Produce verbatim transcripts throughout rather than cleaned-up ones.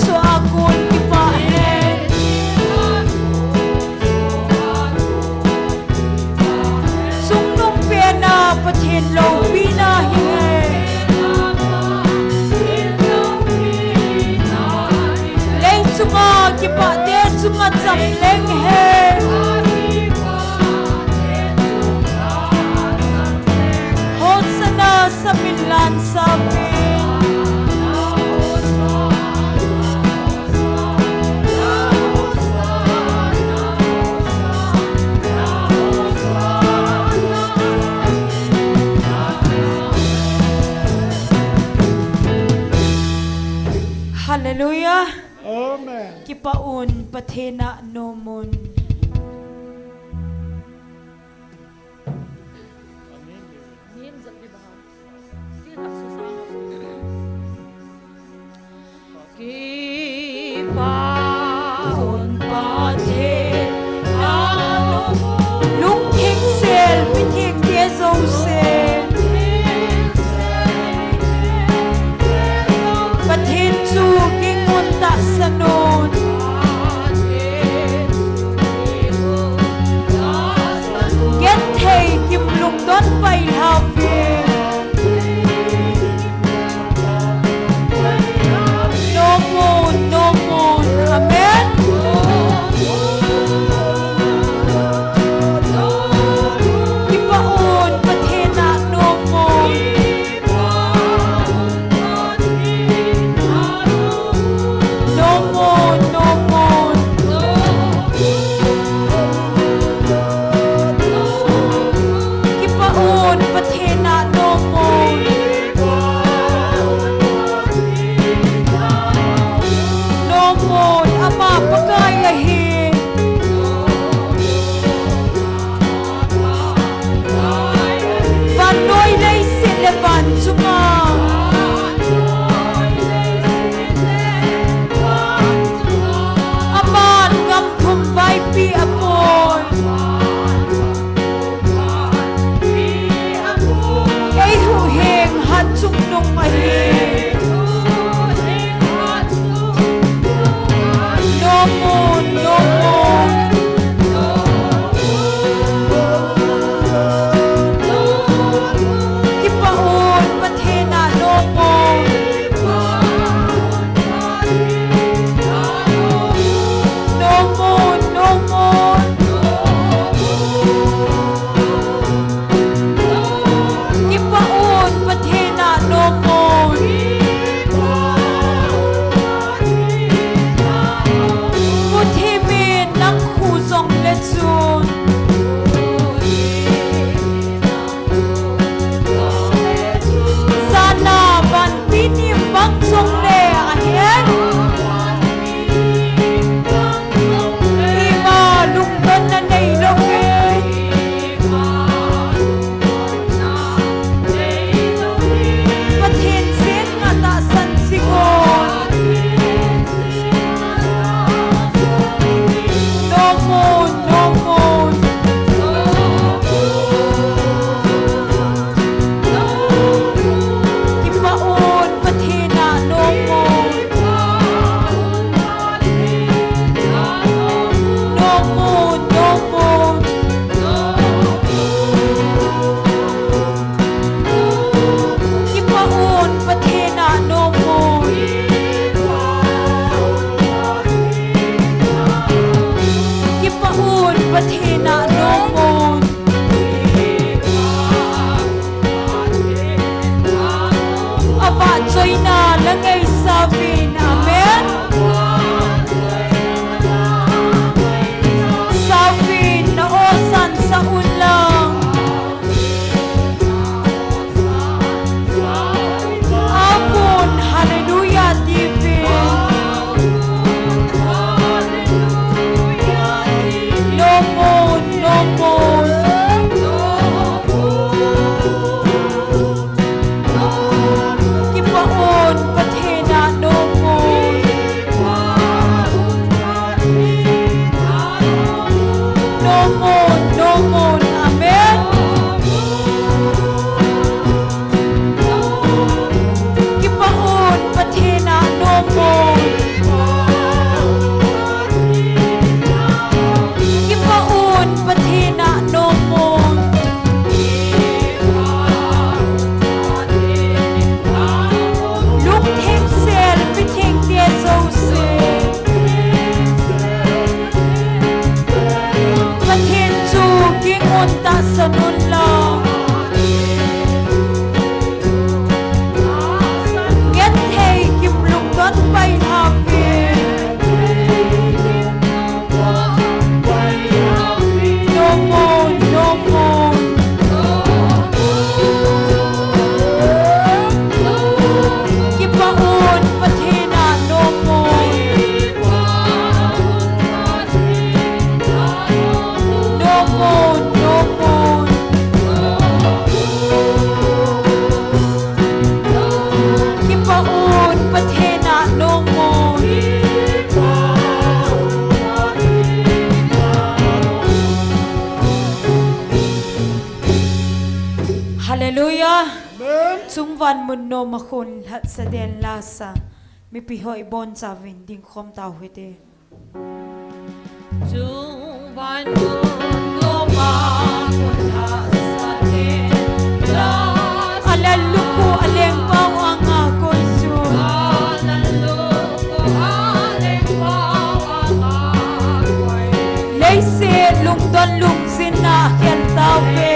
Suh a kon kipah hen. Chungnung pena Pathen loupina hi hen. Lei chunga kipah te chunga cham leng hen. Hosanna, samin lan samin. Hallelujah. Amen. Kipah un, Pathen a nom un. Kipah un Pathen a nom un. Lungthim sel mithengte jouse. Pathen chu ging un, tahsan un. Genthei kim lungdon pai lhau ve. Nom un, nom un. Amen. Chungvan mun nom a khun lhatsa den lasa, mipi ho ibonchauvin dingkhom tau hite. Alel lukhu alengpau anga koi chu. Leiset lungdon lungsin a khel tauve.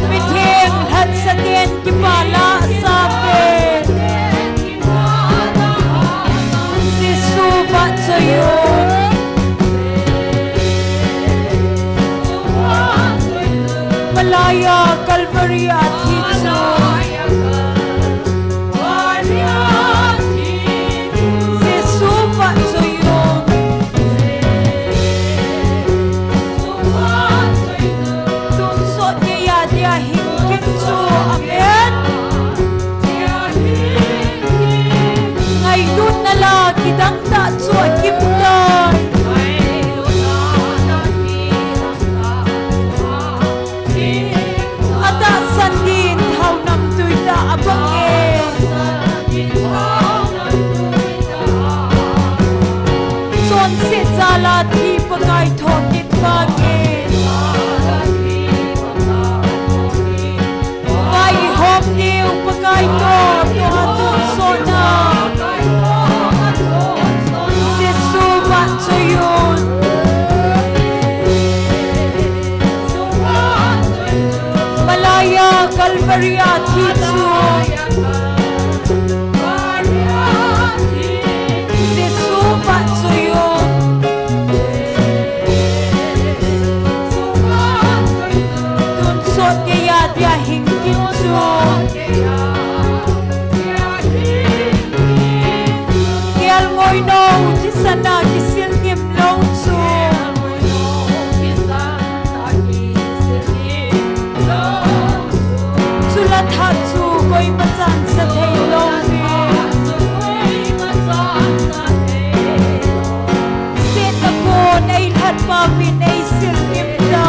Mitheng lhatsa ten kipah lasa ve. Jesu vahchoi un. Malaiya Calvary a thi chu. Jesu vahchoi un. Tonsot geiya dia hing kit chu. Amen. Ngailutna la kidang tah chu akim tai. Atahsan din thao namtui tah abang e. Chonset jal a thi Pakai thokit bang e. Vai ihom diu Pakai toh, toh a tonsot na. Jesu vahchoi un. Malaiya Calvary a thi chu. Jesu vahchoi un. Tonsot geiya dia hing kit chu. Kelngoi nou thisan a kisil ngim lou chu. Chula thah chu koima chan sa thei lou hi. Setna kon ei lhat pauvin ei sil ngim ta.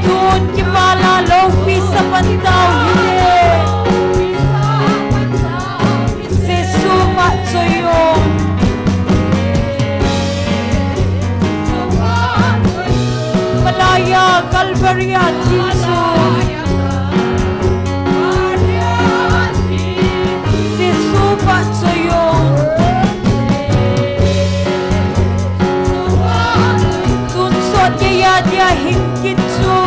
Tun kipah la loupi sa pan tau hite. Jesu vahchoi un. Malaiya Calvary a thi chu. Jesu vahchoi un. Tonsot geiya dia hing kit chu.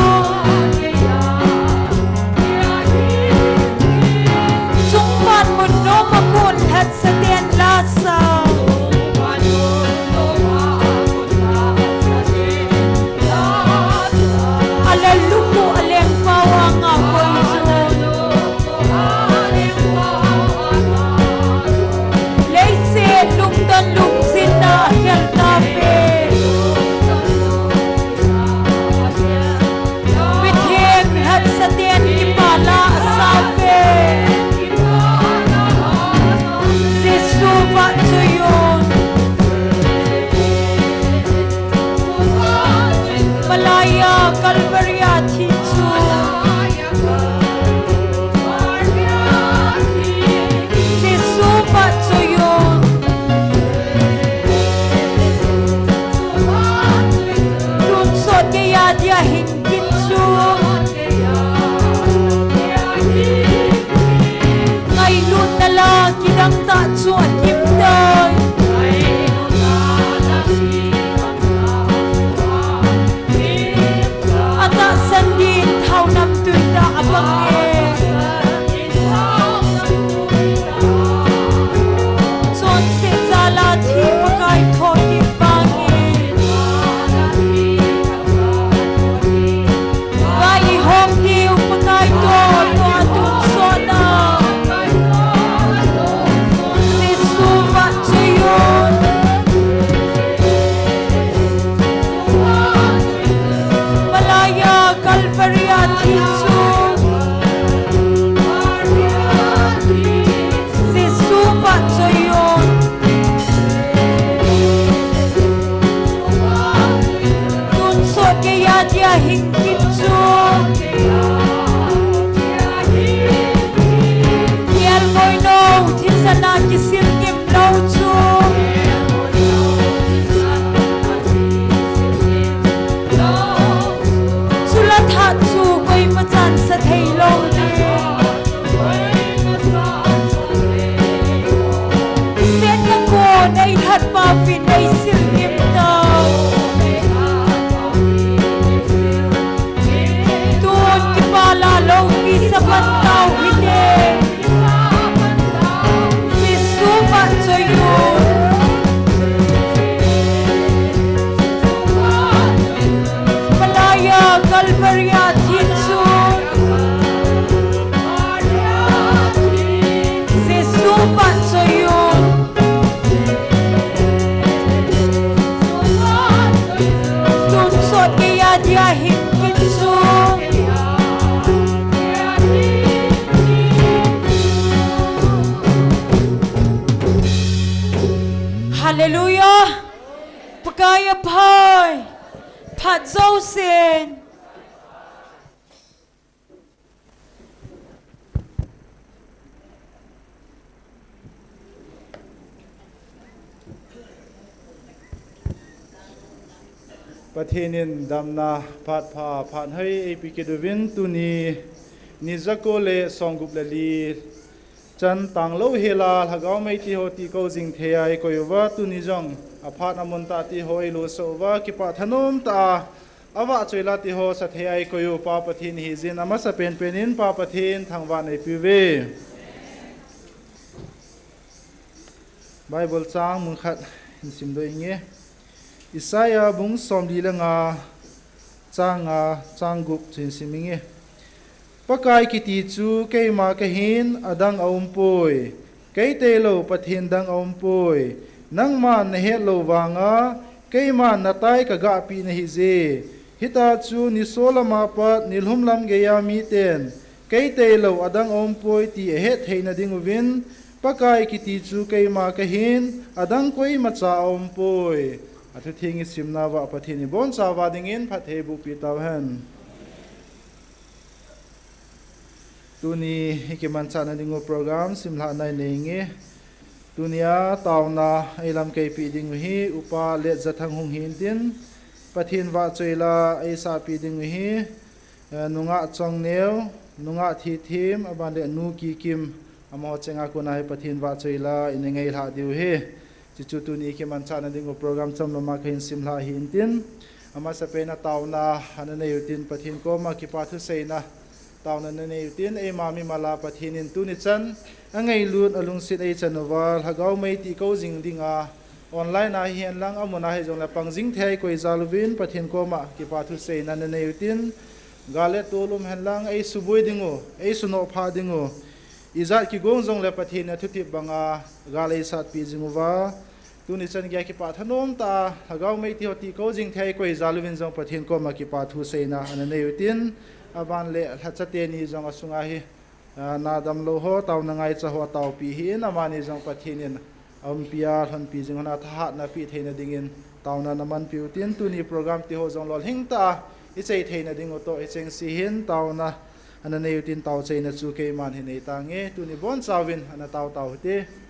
Pathen in damna phat pha, phat hoi eipe kit uvin tuni, ni jako le somgup le li chan tanglou hela, lhagao mei ti ho tihkou jing thei a eikoi uva, tuni jong aphat amun tah ti ho eilusoh uva, kipah thanom tah a, avahchoi la ti ho sa thei a eikoi u Pa Pathen ihi jeh in, amasa penpen in Pa Pathen thangvah in eipe uve. Bible chang mun khat hin simdoh inge. Isaiah bung somli le nga, chang nga, chang gup chu hin sim inge. Pakai kiti chu keima kahin, adang aumpoi. Kei tailou Pathen dang aumpoi. Nangman nahet lou vanga, keiman natai kagahpeh nahi je. Hita chu nisolam a pat nilhum lam geiya miten, kei tailou adang aumpoi ti ahet theina ding uvin, Pakai kiti chu keima kahin, adang koimacha aumpoi. Athutheng isimna uva Pathen in ibonchauva dingin phatthei eibohpeh tauhen. Tuni ikimanchahna dingu program simlhahna inei inge. Tunia taona eilamkaipeh dingu hi Upa Letjathang hung hintin, Pathen vahchoi la eisahpeh dingu hi, eh, nungah Chongneo, nungah Thithem, aban le nu Kikim, amaho chenga kona hi Pathen vahchoi la ina ngailhah diu hi. Chuchu tuni ikimanchahna dingu program chomlama kahin simlhah hintin, amasapen a taona ana nei utin, Pathen koma kipa thuseina taona ana nei utin, eima mimal a Pathen in tuni chan angailut alungset eichan uva, lhagao mei tihkou jing dinga, online a hihen lang, amun a hijongle pang jing thei a eikoi jal uvin, Pathen koma kipa thuseina ana nei utin, gal le tol um hen lang, eisuboi dingu, eisunoh phah dingu, ijat kigong jongle Pathen in athutep banga gal eisatpeh jing uva, tuni chan geiya kipah thanom tah a, lhagao mei ti ho tihkou jing thei a eikoi jal uvin jong Pathen koma kipa thuseina ana nei utin, aban le lhacha teni jong asunga hi, a, na damlou ho, taona ngaicha ho ataopeh hin, amani jong Pathen in aumpi a lhonpi jing hon a thahatna peh theina dingin taona ana manpeh utin, tuni program ti ho jong lolhing tah a ichai theina dingu toh hichengse hin taona ana nei utin, taochaina chu keiman hin nei tange, tuni bonchauvin ana tao tau hite.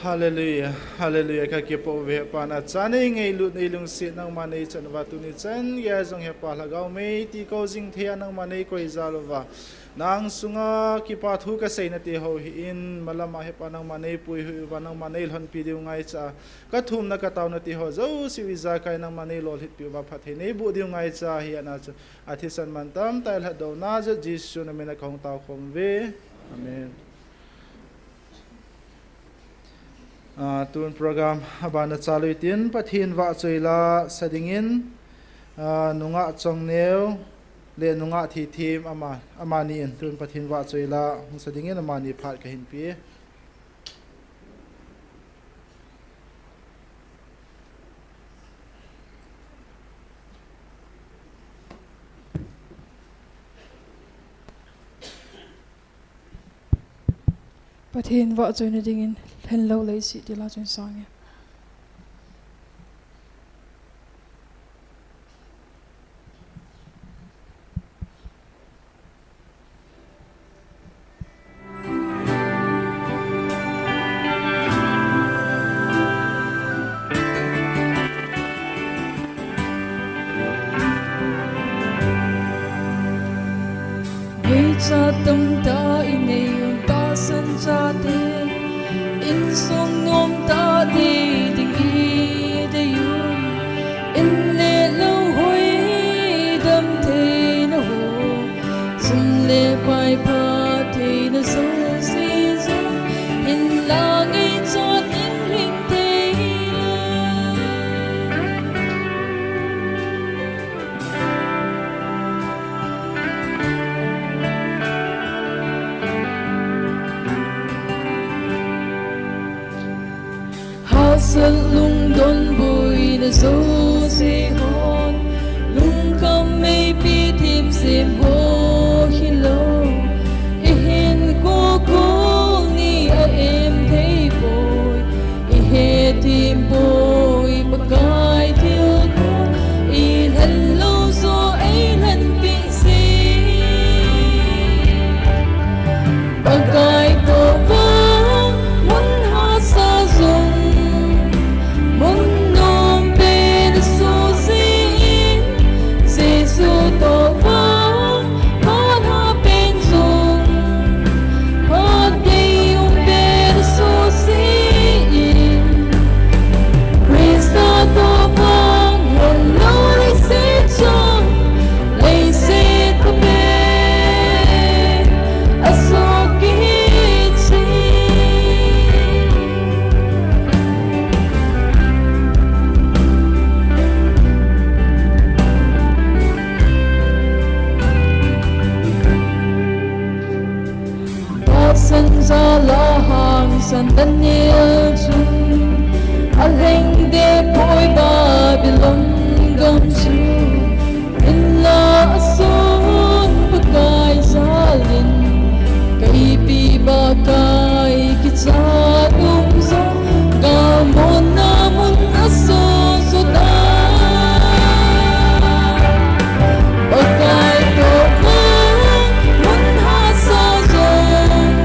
Hallelujah, hallelujah, ka kipa uve Pa, na cha nei ngailut nei lungset nangma nei chan uva tuni chan geiya jong he Pa Lhagao mei ti ko jing thei a nangma nei koi jal uva. Nang sunga kipa thu ka seina ti ho hi in malam a he Pa nangma nei puihoi uva nangma nei lhonpi diu ngaicha. Ka thumna ka taona ti ho jouse u ijakai nangma nei lolhitpi uva phatthei nei boh diu ngaicha hi ana chu. A thisan mantam tah lhadona jeh Jesu na min a ka hung tao khom uve. Amen. Ah, tun program abana chalui tin Pathen vahchoi la sa dingin, ah, nungah Chongneo le nungah Thithem ama, amani in tun Pathen vahchoi la hung sa dingin amani phat ka hin pe. Pathen vahchoina dingin lhenlo leiset ti la chun sang e. Ngaicha tamtah inei un tahsan chate, insung nomtah nei ding idei un, in le lou hoi dam theina ho, sum le pai pha theina jouse jong, hinla ngaichat in hing thei lo. Hahsat lungdon boina jouse hon, lungkham meipi themsem ho hilou, ihinkho khol ni a em thei poi, ihe thim poi, Pakai thilgon ilhen lou joh eilhenpi se. Pakai toh vang mun hahsa jong, mun nom pen soh jeh in, Jesu toh vang phat hah pen jong, phat dei um pen soh jeh in, Christa toh vang lhenlou leiset chang, leiset pha pen asuh kit jeng. Tahsan jal a hangsan Daniel chun, alheng deh poi Babylon gam chu, hinla ason Pakai jal in, ka ipi ba kai kichat um jong, gamonna mun asoh soh tai. Pakai toh vang mun hahsa jong,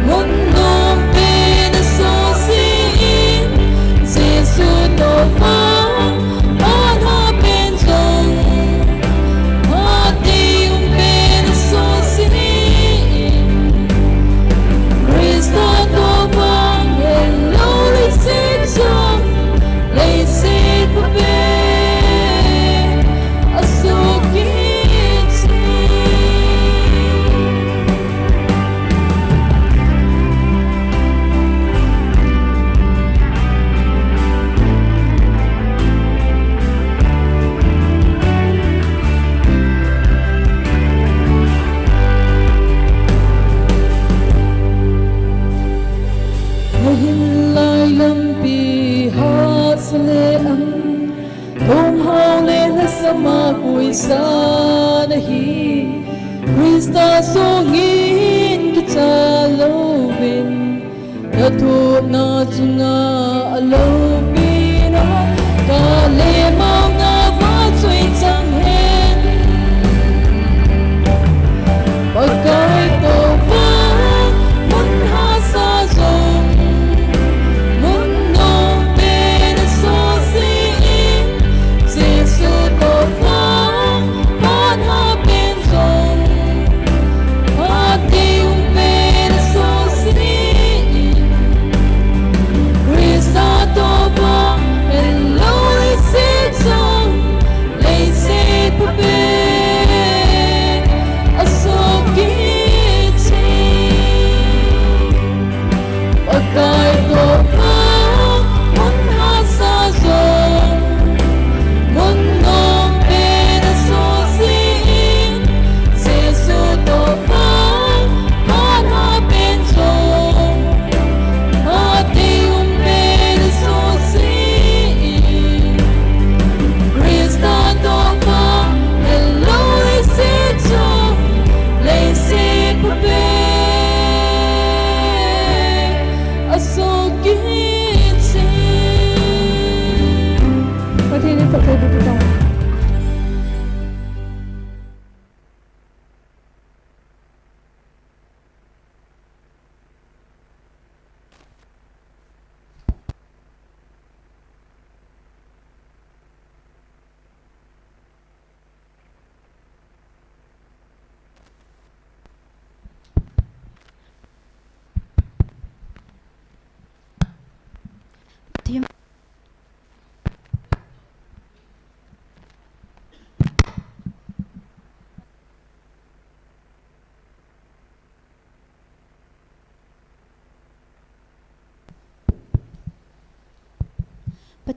mun nom pen asoh jeh in, Jesu toh vang phat hah pen jong, phat dei um pen asoh jeh in, Christa toh vang lhenlou leiset chang, leiset pha pen asuh kit jeng. Nahin lai lampi hahsa le an, thong hao le lhasam a koi sa nahi, Christa songin kicha louvin, na thupna chunga aloupina, ka le mao nga vahchoi chang hen. Pakai toh vang mun hahsa jong,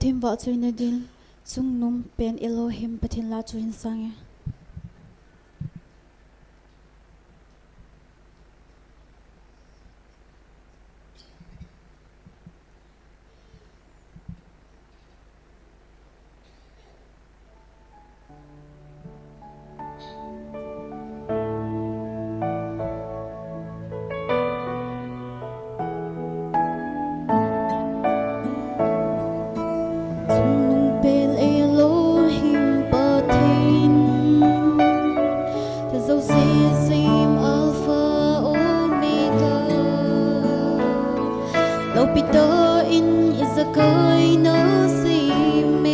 Themvah choina din, Chungnung pen Elohim Pathen la chu hin sange. Chungnung pen Elohim Pathen, thil jouse sem Alpha Omega, loupi tah in ijakai nasem e,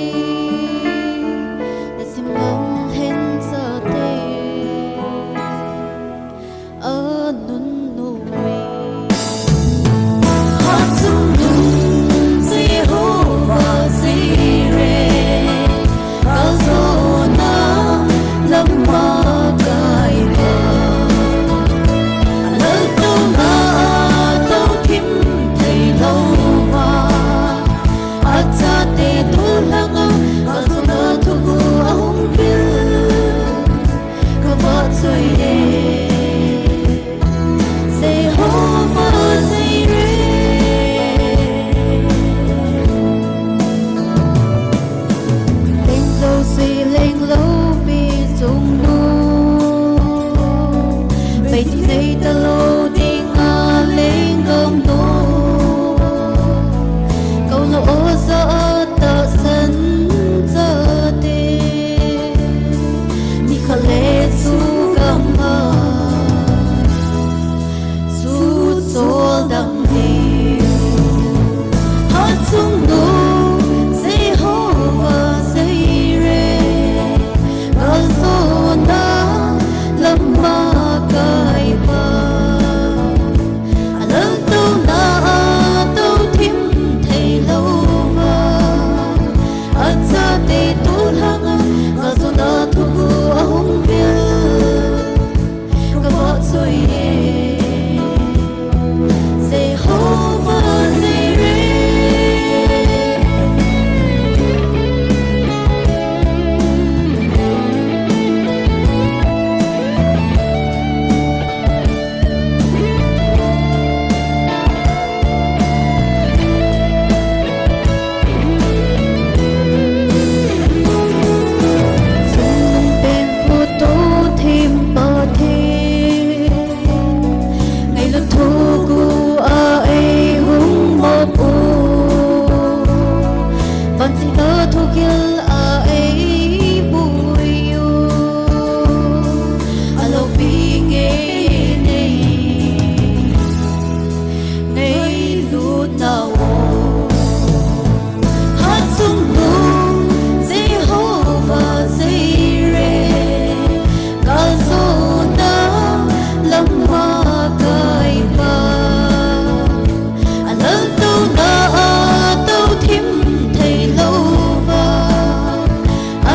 nasim lang lhen chate anunnom e. Hatchungnung Jehovah Jireh, kaljona lam'a kaipa, alaltouna a touthim theilouva, achate tollhanga kaljona thuguh ahung vil, kavahchoi e, Jehovah Jireh. Leng jouse lenglou mi Chungnung, meithei talou dinga lenggam nom, koulo oja a tahsan chate, nikhat le chu gam a chu choldam diu. Hatchungnung Jehovah Jireh, kaljona lam'a kaipa, alaltouna a touthim theilouva, achate tollhanga kaljona thuguh ahung vil, kavahchoi e, Jehovah Jireh. Chungnung pen Phatouthim Pathen, ngailut thuguh a eihung mop u, vantil'a thugil a eibui u, aloupi ngei nei ngailutnau. Hatchungnung Jehovah Jireh, kaljona lam'a kaipa, alaltouna a touthim theilouva,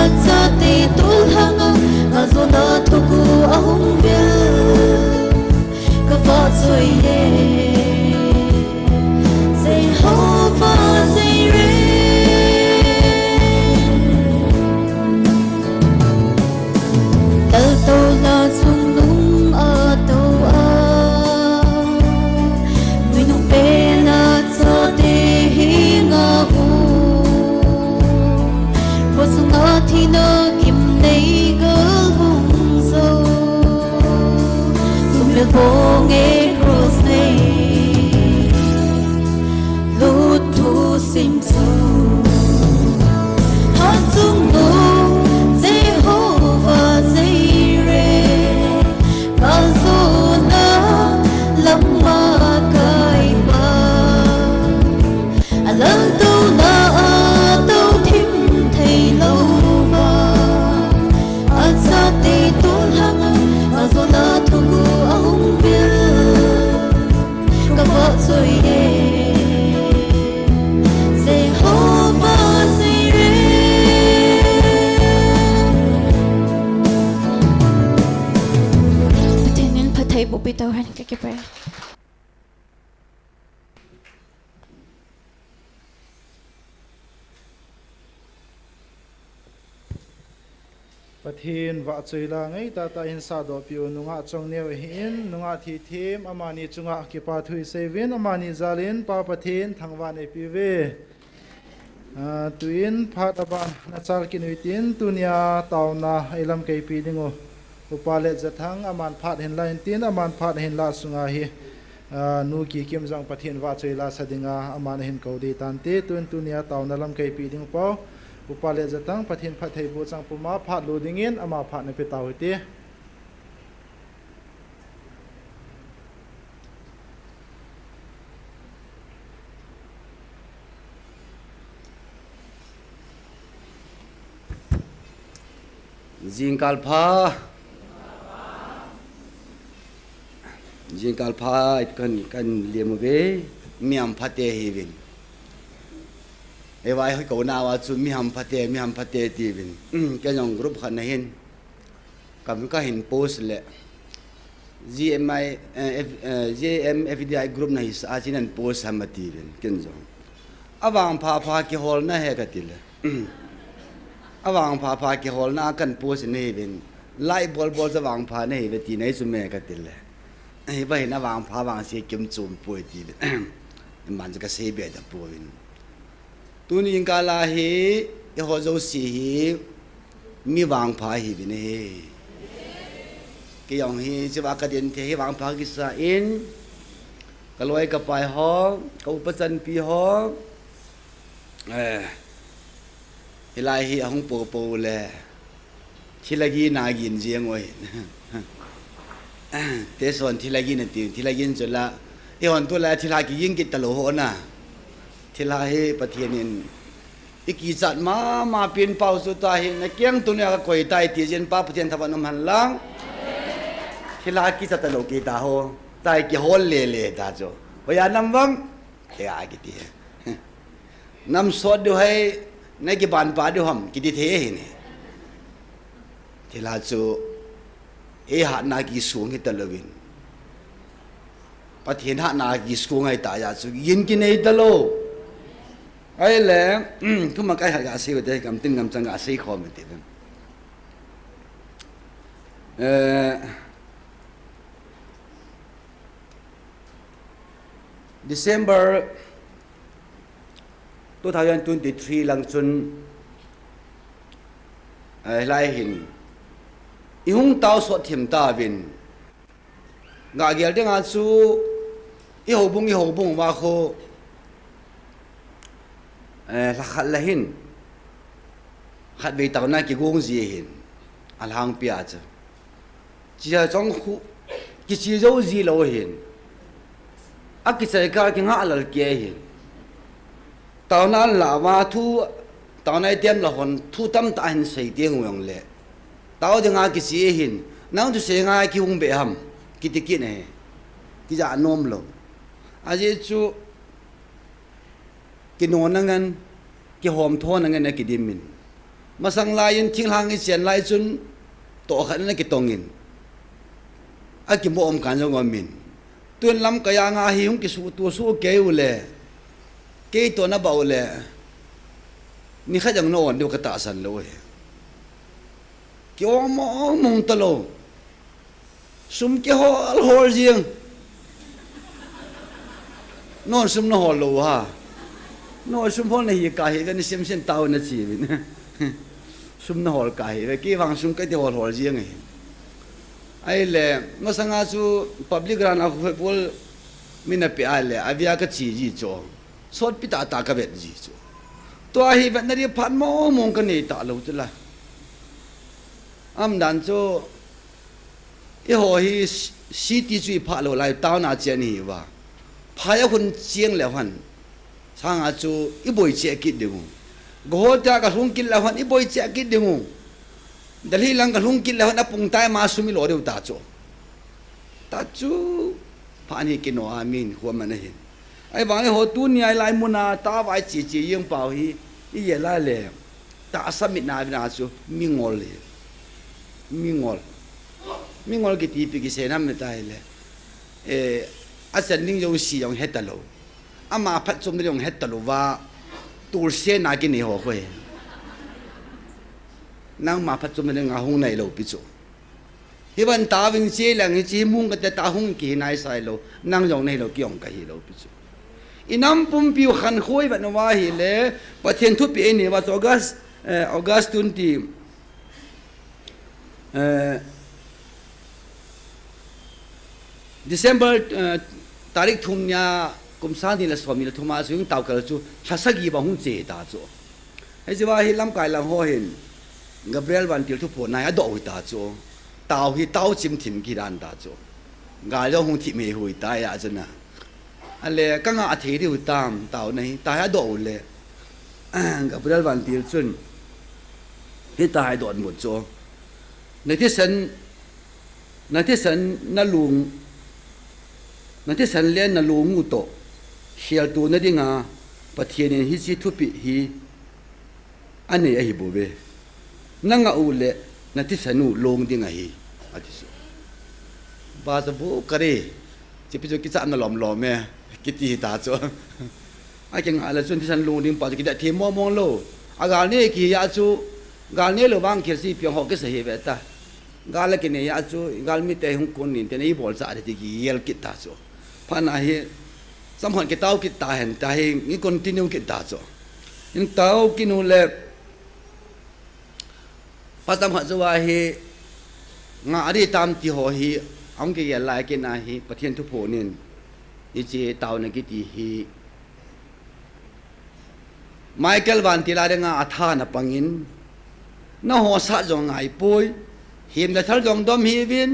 achate tollhanga kaljona thuguh ahung vil, kavahchoi e, Jehovah Jireh. Kaltou la Chungnung a tou a, Muinung pen a chate henga hung, khosunga thina gimnei gal hung jou, sumil bong e cross nei lut thusim chu. Hatchungnung Jehovah Jireh, kaljona lam'a kaipa, alaltouna a touthim theilouva, achate tollhanga kaljona thuguh ahung vil, kavahchoi e, Jehovah Jireh. Pathen in phattheiboh pi tauhen, kakipah e. Pathen vahchoi la ngai tah tah hin sahdoh piu nungah Chongneo hi in, nungah Thithem, amani chunga kipa thu isei uvin, amani jal in Pa Pathen thangvah in eipeh uve. Ah, tuin phat aban nachal kit u hitin, tunia taona ilamkaipi ding u Upa Letjathang, aman phat ahin la in tin, aman phat ahin lah sunga hi, ah, Nu Kikim jong Pathen vahchoi la sa dinga, aman ahin kou ding tante, tuin tunia taona lamkaipi ding u pa, Upa Letjathang, Pathen phattheiboh chang puma phat lo dingin, ama phat nape tau hite. Jingkah pha. Jingkah pha kan, kan lem uve, mi hamphate hiuvin. Eivang hoi kou nauva chu mi hamphate, mi hamphate tiuvin. Ken jong group khat nahin. Kam kahin post le. G M I, eh, F, eh, G M F D I group nahi sa, achi nan post ham atiuvin, ken jong. Avangpha pha kiholna ahi kati le. Avangpha pha kiholna a kan post nahiuvin. Like bol bol chu avangpha nahiuve tina chu me kati le. Hiva hin avangpha vangse kimchom poi tiuvin. Iman chu kasei be tapon. Tuni jingkah a hi, eiho jouse hi, mi vangpha hiuvin ahi. Kei jong hi, hichea kadin thei hi vangpha kisa in, kaloi kapai ho, ka upa chanpi ho, eh, hilai hi ahung popo le. Thilha gin a gin jeng u ahin. Teson thilha gin ati, thilha gin chu la. Eihon tulai thilha kigin kit talou hon a. Thilha hi Pathen in ikichat mama pen pau chu tahin, nakeng tunia kakoi tai ti jin Pa Pathen thangvah in umhen lang. Thilha kichat talou kit taho. Tahi kihol lele ta chu. Hoiya nam vang. Kei a kiti. Nam sot diu ham, na kiban pha diu ham, kiti thei ahi ne. Thilha chu, eihatna kisong hita louvin. Pathen hatna kisong ahitah jeh chu, gin kinei talou. Ahile, um, thuman khat gasei u hite, gamtin gamchang gasei khom u hite. Eh, December two thousand twenty-three lang chun, eh, hilai hin, ihung tao sot thim tauvin, gagel dinga chu, ihoubung, ihoubung uva khu, eh, lhakhat le hin, khatvei taona kigong ji hin, alhangpi a chu. Chia chong khu, kichi jou ji lou hin. Akichai kah kingah lal kei hin. Taona la ma thu, taona item la hon, thu tamtah hin sei teng u jongle. Tao dinga kichi hin, nang thusei nga kihung be ham, kiti kit ne. Kija nom lou. Ajeh chu, kinona ngen, kihomthona ngen akidim in. Masang lai in thinglhang ichen lai chun, tohkhat in akitong in. Akimo um kan jong um in. Tun lamkai a nga hi hung kisuh tu suh kei u le. Kei toh nabah u le. Nikhat jong na on diu katahsan lou e. Ki-ong mong mong talou. Sum kihol hol jeng. Non sum nahol lou ha. Non sum hol nahi kahi ve, ni sim sim tao nachi vin. Sum nahol kahi ve, kei vang sum kati hol hol jeng ahi. Ahile, masanga chu public grant a khu pol min ape ahile, avia kachi ji chu. Sotpi tah tah kavet ji chu. Tua hi vetna di phat mong mong kanei talou chu la. Aumdan chu, eiho hi city chu iphah lou lai, town a chen ihi uva. Phai a khun cheng leu hen. Sanga chu iboi cheh kit ding u. Guwahati a kalhung kit leu hen iboi cheh kit ding u. Delhi lang kalhung kit leu hen apung tai ma sum ilo diu ta chu. Ta chu phat hi kino a min khu aman ahin. Ahivang eiho tunia hilai muna tao vai chi chi jeng pau hi, ijeh a le, tahsa mitna vin a chu mingol hi. Mingol. Mingol kiti ipi kisei ham itileh. Eh, achan ding jouse jong hetalou. Ama phatchomna jong hetalou va. Tulse na kinei ho khu hi. Nangma phatchomna dinga hung nahi lou pi chu. Hi van ta ving chi lang hi chi mung ka te ta hung kihi nai sai lou. Nang jong nahi lou, kei jong kahi lou pi chu. I nam pumpi u khan khoi van uva hile, Pathen thupeh i nei uva chu August, eh, August twenty, eh, December, eh, tarik thum nia, kum sang ni le som ni le thum a chu hung tao kal chu, lha sagi bang hung che ta chu. Hei chu va hi lamkai lang ho hin, Gabriel vantil thuphon nai a doh hui ta chu. Tao hi tao chim thim kidan ta chu. Gal jong hung thim hei hui ta ya chu na. Ale, ka ngah thei diu tam, tao nahi, ta hi a doh u le. Gabriel vantil chun, hi ta hi don mut chu. Na thisan, na thisan, na lung, na thisan le na lung u toh, khel tona dinga, Pathen in hiche thupeh hi, anei ahi bou ve. Na ngah u le, na thisan u long ding ahi, ati chu. Ba chu bu kare, chipi chu kichamna lom lom e, kiti ta chu. A kingah le chun thisan long ding pa chu kidah thim mong mong lou. A gal nei kihi a chu, gal nei lou vang khel si piang ho kisa hi ve ta. Gal a kinei a chu, gal mite hung kun nin te nei bol cha de ti kigel kit ta chu. Phat na hi, chomkhat kitao kit ta hen, ta hi, i continue kit ta chu. In tao kit u le, phat chomkhat jou a hi, ngah a di tam ti ho hi, ahung kigel lai kit na hi, Pathen thuphon in, hiche taona kiti hi, Michael vantil a dinga atha na pang in, na ho sat jong ngai poi, him le thal jong dom hih uvin,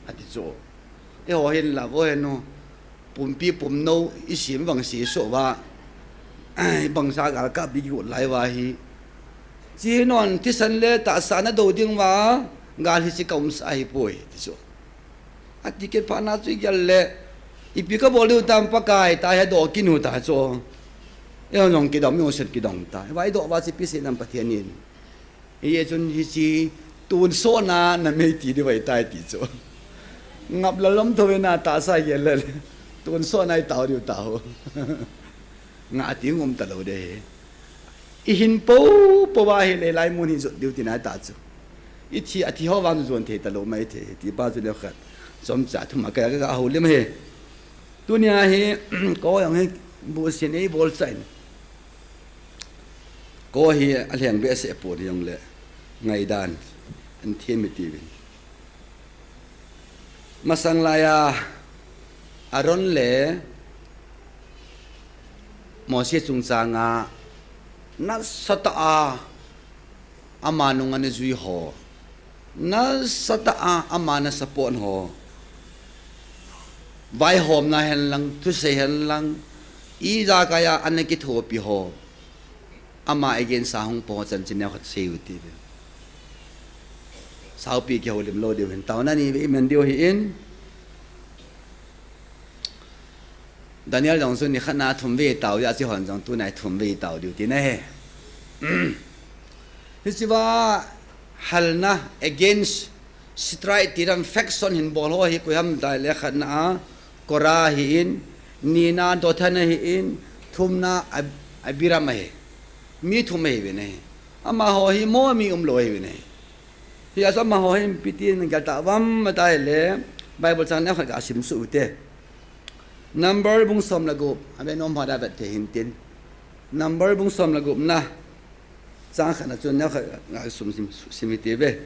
ati chu. Eiho hin la vo hen u, pumpi pumnou i sim vang si so va, bangsa gal kap di u lai va hi. Chi non thisan le tahsa na do ding va, gal hi si ka um sa hi poi, ti chu. Ati kit phat na chu i gel le, ipi ka bol diu tam Pakai, ta hi a doh kit u ta chu. Eiho jong kidong, mi u set kidong ta. Va i doh va chipi si nam Pathen in. Hi e chun hiche tonsot na na mei ti diu vai tai ti chu. Ngap la lom tho ve na tahsa gel le. Tonsot na i tao diu tao. Ngah ti ngom ta lou de. I hin po po va hi le lai mun hi jot diu ti na ta chu. I thi, a thi ho vang jon thei ta lou mai thei. Ti pa chu le khat. Chomcha thum a ka, ka, ka houlim he. Tunia hi, ko jong hi, bu sin ei bol chan. Ko hi a lheng behseh pon hi jong le, ngaidan, an them i ti uvin. Masang laiya, Aaron le Mose chungchanga, nasatah a, ama nung ana jui ho, nasatah a, ama na support ho, vaihomna hen lang, thusei hen lang, ijakai a ana kithopi ho, ama against a hung po chanchin neokhat sei u ti ve. Saupi kihoulim lou diu hin, taona ni ve i man diu hi in, Daniel jong chu ni khat na thum vei tao, ya chi hon jong tu nai thum vei tao diu ti na he. Hichi va halna against strike ti ram faction hin bol ho hi koi ham dai le khat na a Korah hi in, ni na Dathan hi in, thum na Ab-, Abiram hi. Mi thum hi ve ne. Ama ho hi mo mi um lou hi ve ne. Hi a chu ama ho hin ipi tin gel ta vam ma ta le Bible chang neokhat ka sim suh u te. Number bung som le gup, a ve nom ho da vet thei hin tin. Number bung som le gup na. Chang khat na chun neokhat ka sim, sim, sim i ti ve.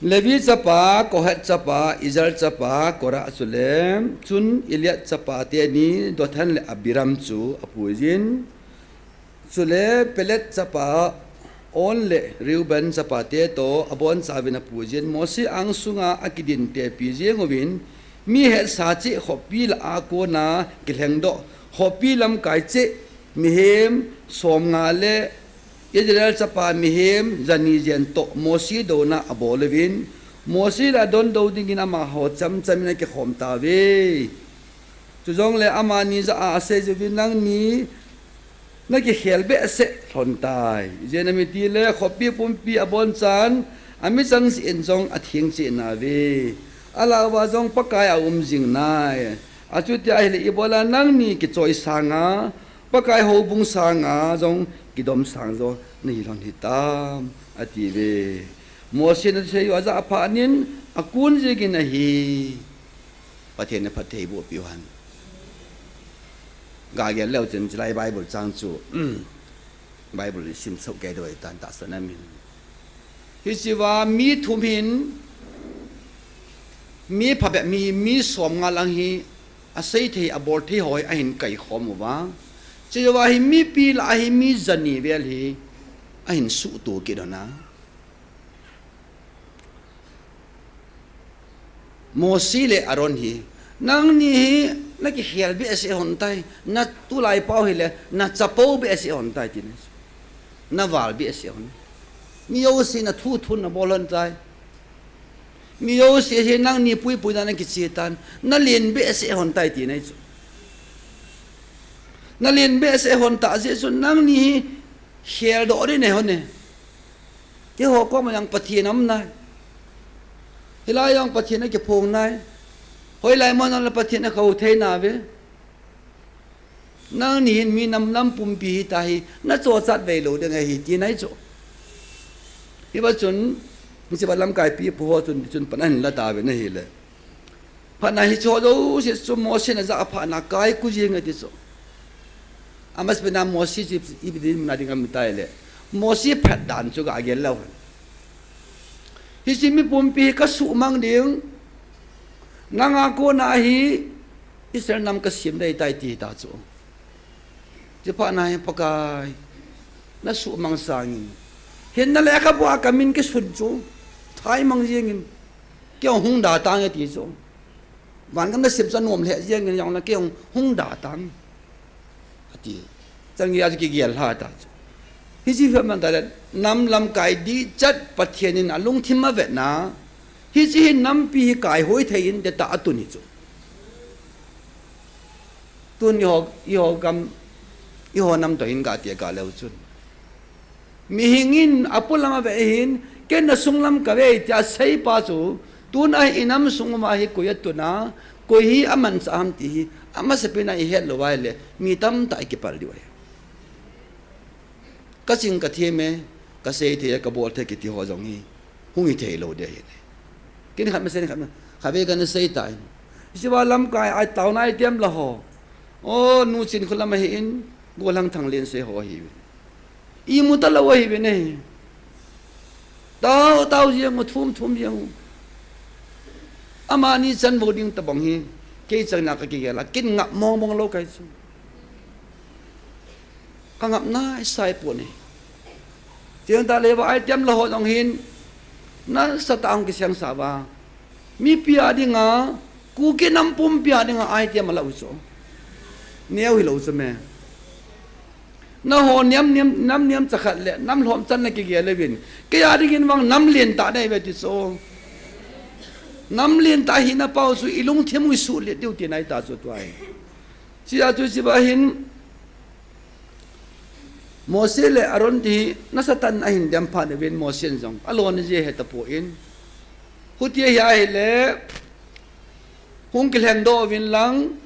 Levi chapa, Kohath chapa, Izhar chapa, Korah chule, chun Eliab chapa teni, Dathan le Abiram chu apui jin. Chule Pelet chapa On le Reuben chapate toh abonchauvin apuijin, Mose angsunga akidintepi jeng uvin, mi hetsa cheh khopi lah a kona kilhengdoh, khopi lamkai cheh mihem somnga le Israel chapa mihem jani jen toh Mose douna abol uvin, Mose le adon dou dingin amaho chamchamin akikhom tauve. Chujongle amani jah a asei jiuvin, nangni nakikhel behseh lhon tai. Ijeh inem itile khopi pumpi abonchan, amichang jeh in jong atheng cheh nauve. Alah uva jong Pakai aum jing nai. Achuti ahile ibola nangni kichoi sanga, Pakai houbung sanga jong kidom sang jo nahi lhon hitam, ati ve. Mosi in asei u ajah phat in akun jingin ahi. Pathen in phatthei boh peh u hen. Ga gel leu chun chulai Bible chang chu, Bible isim soh kei diu ahitan tahsan amin. Hichea mi thum hin, mi phabep mi, mi som nga lang hi, asei thei, abol thei ho hi ahin kaikhom uva. Chujouva hi mipi lah a hi mi jani vel hi ahin suhto kit un a. Mosi le Aaron hi, nangni hi nakikhel behseh hon tai, na tulai pau hile, na chapo behseh hon tai, tina chu. Naval behseh hon. Mi jouse na thu thun nabol hon tai. Mi jouse hi nangni puipui dan nakiche tan. Nalen behseh hon tai, tina chu. Nalen behseh hon tah jeh chun nangni hi kheldoh ding nahi hon e. Keiho koma jong Pathen aum nai. Hilai jong Pathen akiphong nai. Hoilai mun jong le Pathen akhou thei nauve. Nangni hin mi nam, nam pumpi hita hi, nachochat veilou ding ahi, tina chu. Hiva chun, hichea lamkai pipu ho chun, chun pan ahin la tauve ahile. Phat na hiche ho jouse chu Mosi in ajah phat na kaiku jing e ti chu. Amasapen a Mosi chu ipi dinmun a ding aum tai le. Mosi phat dan chu ga gel leu hen. Hiche mi pumpi hi kasuhmang ding. Nanga kona hi Israel nam kasem ding ahitai, ati tai chu. Chuphat na hi Pakai, nasuhmang sangin, hinna le kabua kamin kisun chu thaimang jingin, kei hung da tange ti chu. Van gam nasem chu anom lheh jingin, jong le kei hung da tange, ati. Chan gei a chu kigel lha tai chu. Hiche hi man tale, nam lamkai dichat Pathen in alungthim avetna, hiche hi nampi hi kaihoi thei inte tia atun hi chu. Tun eiho, eiho gam, eiho nam toh hin gati a ga leu chun. Mihing in apolam ave hin, ken nasunglam kave tia aseipa chu, tun a hi inam sung uva hi koi atun a, koi hi amanchah ham ti hi, amasapen a ihet lou uva ahile, mi tamtah ikipal diu ahi. Kaching kathem e, kasei thei e, kabol thei kiti ho jong hi, hung hithei lou ding ahi. Ken khat masen khat ma, khatvei kana sei tan. Hichea lamkai a taona item la ho. O, nu Chinkholam ahin, golhang Thanglensei ho ahiuvin. Imu talou ahiuvin e. Tao, tao jeng u, thum, thum jeng u. Amani chan bou ding tabang hi, kei chang na kakigel a, ken ngap mong mong lou kahi chu. Kangap naisai pon e. Chuteng tale va item la ho jong hin, nasatah a hung kiseng sa uva. Mipi a dinga, Kuki nam pumpi a dinga item ala u chu. Neo hilou chu me. Nangho niam, niam, nam niam chakhat le, nam lhom chan nakigel uvin. Kei a dingin vang nam lentah nahiuve ti chu. Nam lentah hina pau chu ilungthim u isuhlet diu tina ahitai chu tua hi. Chea chu hichea hin, Mosi le Aaron ti hi nasatah in ahin dem phat uvin Mosi in jong alona jeh ahe tapon. Huti ahi ahile, hung kilhengdoh uvin lang,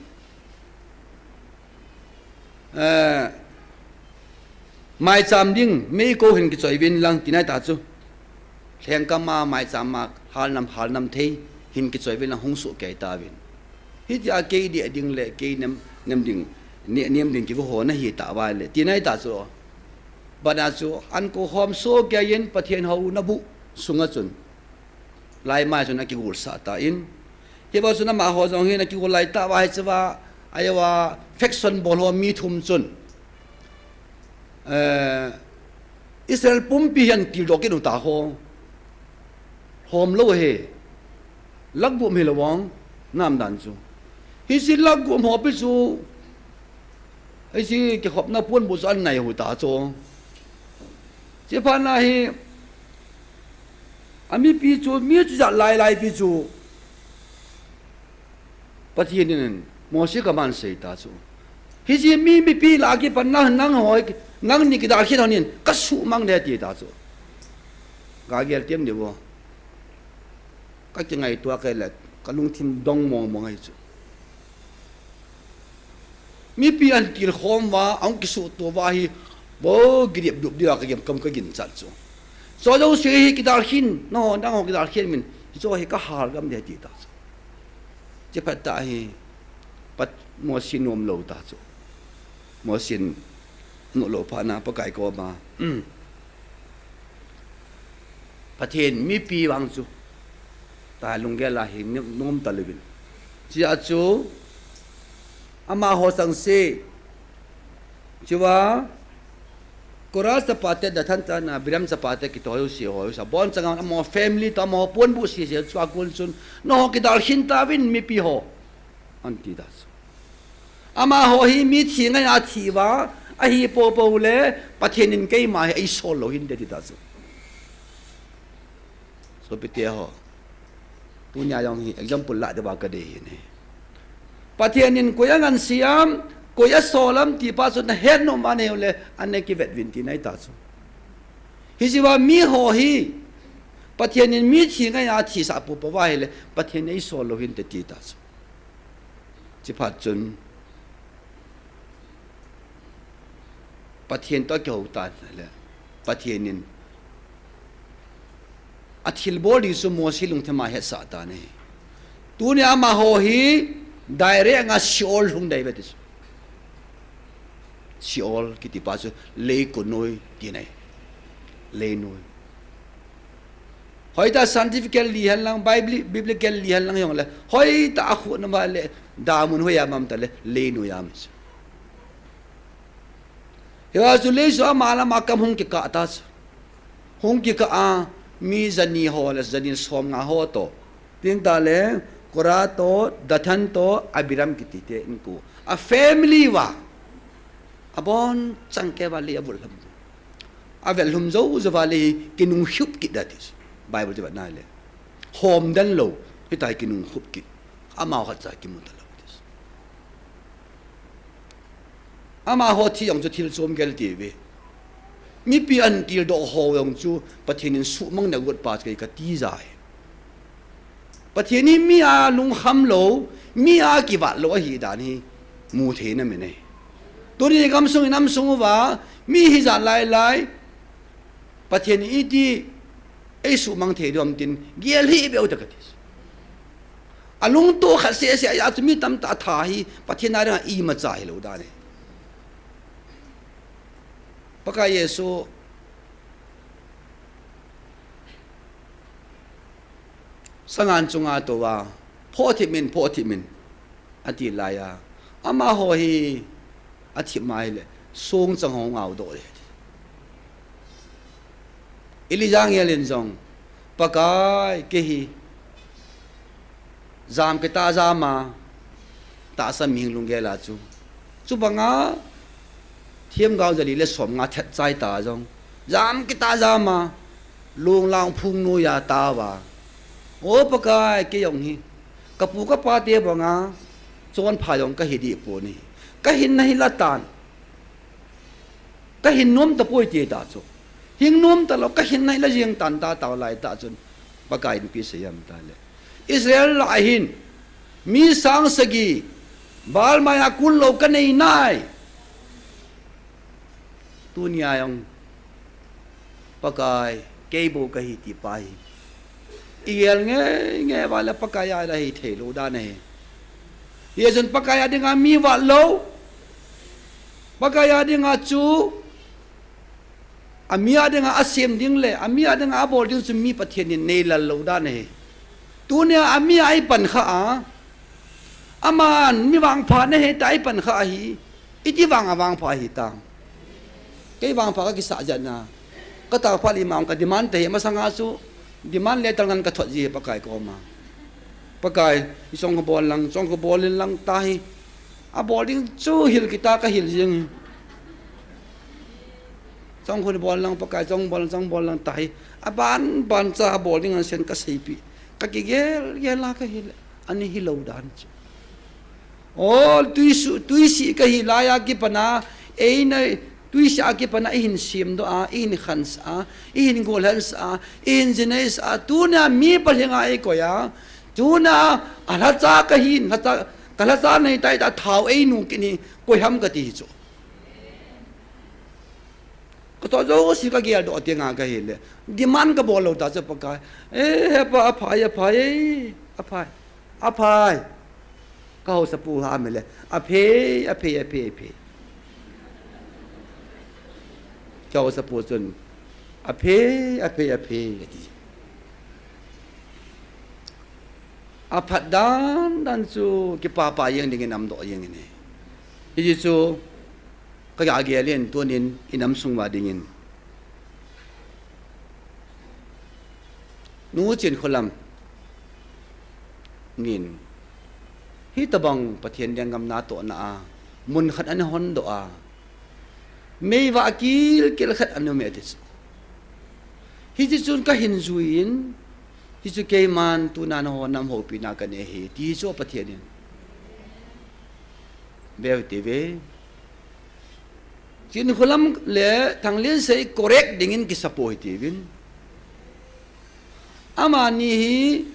eh, maicham ding, meikong hin kichoi uvin lang, tina ahitai chu. Lhengkam a, maicham a, halnam, halnam thei, hin kichoi uvin lang hung soh kei tauvin. Hitia kei deh ding le, kei nem, nem ding, ne-, nem ding kigo ho nahi tauva le, tina ahitai chu. Bana chu, an koukhom soh kei in Pathen houna buh sunga chun. Laimai chun akigolsah tan. Hiva chun amaho jong hin akigol lai tauva hichea, ajeh uva faction bol ho mi thum chun. Eh, Israel pumpi hi ahin tildoh kit u tai ho. Lhom lou ahi. Lakgum hilou vang, nam dan chu. Hiche lakgum ho pi chu, hiche kikhopna ponbuh chu anei u tai chu. Chuphat na hi, amipi chu, mi chujat lai lai pi chu, Pathen in Mosi kaman sei tai chu. Hiche mi, mipi lah a kipat nang, nangho, nangni kidalkhin hon in, kasuhmang ding ati tai chu. Ga gel tem diu vo. Kakingaito a kei le, kalungthim dong mong mong ahi chu. Mipi ahin tilkhom uva, ahung kisuhto uva hi, bo, gidip dup dia ka gimkam ka ginchat chu. Chu jouse hi kidalhin, nangho, nangho kidalhin min, chu hi ka hal gam ding ahi ti ta chu. Chuphat tah hi, Pat-, Mosi nom lou ta chu. Mosi nom lou phat na Pakai koma, Pathen mipi vang chu, ta lunggel a hi nom, nom talouvin. Chua chu, amaho chengse, chua, Korah chapate, Dathan chate, Abiram chapate kiti ho jouse ho, sa bon chang amaho family toh amaho ponbuh sese chu akon chun, nangho kidalhin tauvin mipi ho, ahin ti ta chu. Amaho hi mithi ngai a thi uva, ahi popo le, Pathen in keima hi eisol lou hinte ti ta chu. Sopite ho. Tunia jong hi example lah diuva kadei ahi. Pathen in koi angansei am, koi asol am ti pa chu nahet nom a nahiu le, ana kivet uvin tina ahi ta chu. Hiche uva miho hi, Pathen in mithi ngai a thisah popo uva ahile, Pathen in eisol lou hinte ti ta chu. Chuphat chun, Pathen toh akihou tan ahile, Pathen in athilbol ding chu Mosi lungthim a ahetsah tan ahi. Tunia amaho hi direct a Sheol lhung ding ahi ve ti chu. Sheol kiti pa chu leiko noi tina ahi. Leinoi. Hoitah scientifically hen lang, Bibli-, biblically hen lang hijongle, hoitah a khu na ma le, damun hoiya um ta le, leinoi a um chu. Hiva chu leiset a ama le ama kam hung kikah ta chu. Hung kikah a, mi jani ho le, jani somnga ho toh. Tin tah le, Korah toh, Dathan toh, Abiram kiti te in ku. A family uva. Abon chang kei uva lei avulhum. Avel lhum jou jou uva lei kinung khup kit ding ti chu. Bible chu vet na le. Hom den lou, hitia kinung khup kit. Amaho khat cha kimu talou ti chu. Amaho thi jong chu thil chom gel ti ve. Mipi ahin tildoh ho jong chu Pathen in suhmang na got pa chu kei kati jai. Pathen hi mi a lungkham lou, mi a kivat lou ahi dan hi mu thei na min e. Tuni gamsung in amsung uva, mi hijat lai lai, Pathen in iti eisuhmang thei diu ham tin, gel hih beh u te kati. Alungtoh khat seh seh a chu mi tamtah tha hi, Pathen a dinga imacha hilou dan e. Pakai Jesu, Sangan chunga tou a, phoh thip min, phoh thip min, ati laiya, amaho hi athip mai le, song chang hung ngau doh le. Elijah angel in jong, Pakai, kei hi, jam kitah jam a, tahsa mihing lunggel a chu. Chubanga, themgao jali le somnga thet chai ta jong. Jam kitah jam a, lunglang phung noiya tao va. O Pakai, kei jong hi. Kapu kapa te banga, chonpha jong kahi deh pon ahi. Kahinna hi la tan. Kahin nom tapoi ti ta chu. Hing nom talou, kahinna hi la jeng tan ta tao lai tah chun. Pakai in ipi asei em tile. Israel lah a hin, mi sang sagi, Baal maiya kun lou kanei nai. Tunia jong, Pakai, kei bou kahi ti pa hi. Igel nge, nge va le Pakai a la hithei lou dan ahi. Hijeh chun Pakai a dinga mi vat lou. Pakai a dinga chu, ami a dinga asem ding le, ami a dinga abol ding chu mi Pathen in neilal lou dan ahi. Tunia ami a ipan kha a, aman mi vangpha nahi tia ipan kha ahi. Iti vang a vangpha ahi ta. Kei vangpha kakisah jeh a. Ka tao phat le ima ka demand te hi masanga chu demand letter ngan ka thot ji Pakai koma. Pakai, i chong kho bol lang, chong kho bol in lang tahi. Abol ding chu hil kit a ka hil jing. Chong kho bol lang Pakai, chong bol, chong bol lang tahi. Aban ban cha abol ding an sen ka seipi. Ka kigel gel a ka hil. Ani hilou dan chu. O, tuisu-, tuisih kahi laiya kipana, eina, tuisih a kipana, ihin semdoh a, ihin khansah a, ihin golhansah a, ihin jineisah a, tunia mi palhinga ikoi a, tunia alhacha kahin, lhacha, Ka lhacha nei tai ta thao ei nu kini koi ham ka ti hi chu. Ka to jo si ka gel do te nga ka hi le. Demand ka bol lo ta chu Pakai. Eh, he pa, aphai, aphai, eh, aphai. Aphai. Ka hausa pu ha me le. Aphei, aphei, aphei, aphei. Ka hausa pu chun. Aphei, aphei, aphei, ati. Aphat dan dan chu kipapa jeng dingin amdoh jeng in ahi. Hiti chu ka ga gel in tunin inam sung uva dingin. Nu Chinkholam nin hitobang Pathen lenggam natohna a mun khat ana hondoh a. Meivah kilkel khat ana um e ti chu. Hiti chun ka hin jui in, hichu keiman tuna nangho nam houpina ka nei ahi, ti chu Pathen in. Veu ti ve. Chinkholam le Thanglinsei correct dingin kisa poi ti uvin. Amani hi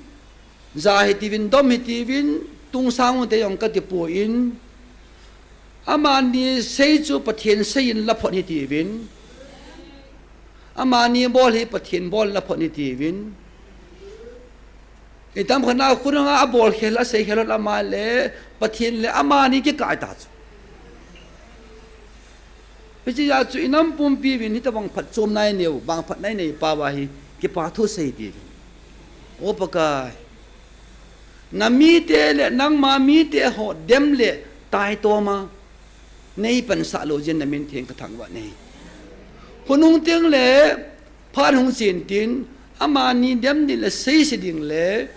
ja hi ti uvin, dom hi ti uvin, tungsang u te jong ka ti poi in. Amani sei chu Pathen sei in la phot hi ti uvin. Amani bol hi Pathen bol la phot hi ti uvin. Itam khat na khun nga a bol khel a sei khel a ma le Pathen le amani kikai ta chu. Hiche a chu inam pumpi uvin hitobang phatchomna inei u, bang phatna inei pa uva hi kipa thu sei ti uvin. O Pakai. Na mite le nangma mite ho dem le tai toma. Nei pansah lou jeh in na min theng ka thangvah e. Khonung teng le phat hung chen tin, amani dem ding le seise ding le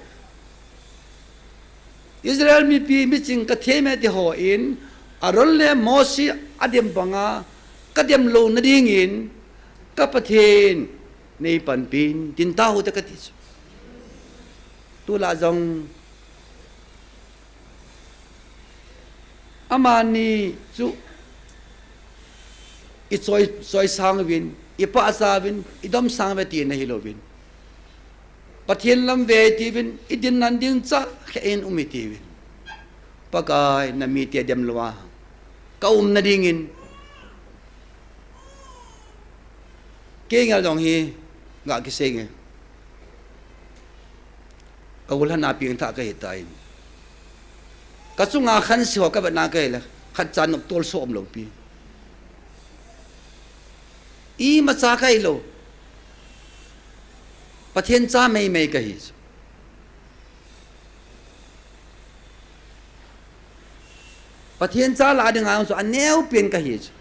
Israel mipi miching ka them e ti hon, Aaron le Mose a dem banga ka dem lou na dingin ka Pathen nei panpi in tin tao te ka ti chu. Tulai jong amani chu i choi, choi sang uvin, i pahcha uvin, i dom sang uve tina hilou vin. Pathen lam ve ti uvin, i dinna ding cha khe in um i ti uvin. Pakai na mite dem lou a ka um na dingin. Kei ngel jong hi, ga kisei nge. Ka ulhana pengthah ka hi tan. Ka chunga khanse ho ka vetna ka hi le, khat cha noptol so um lou pi. Imacha ka hi lou. Pathen cha meimei ka hi. Pathen cha lah dinga chu aneo pen ka hi chu.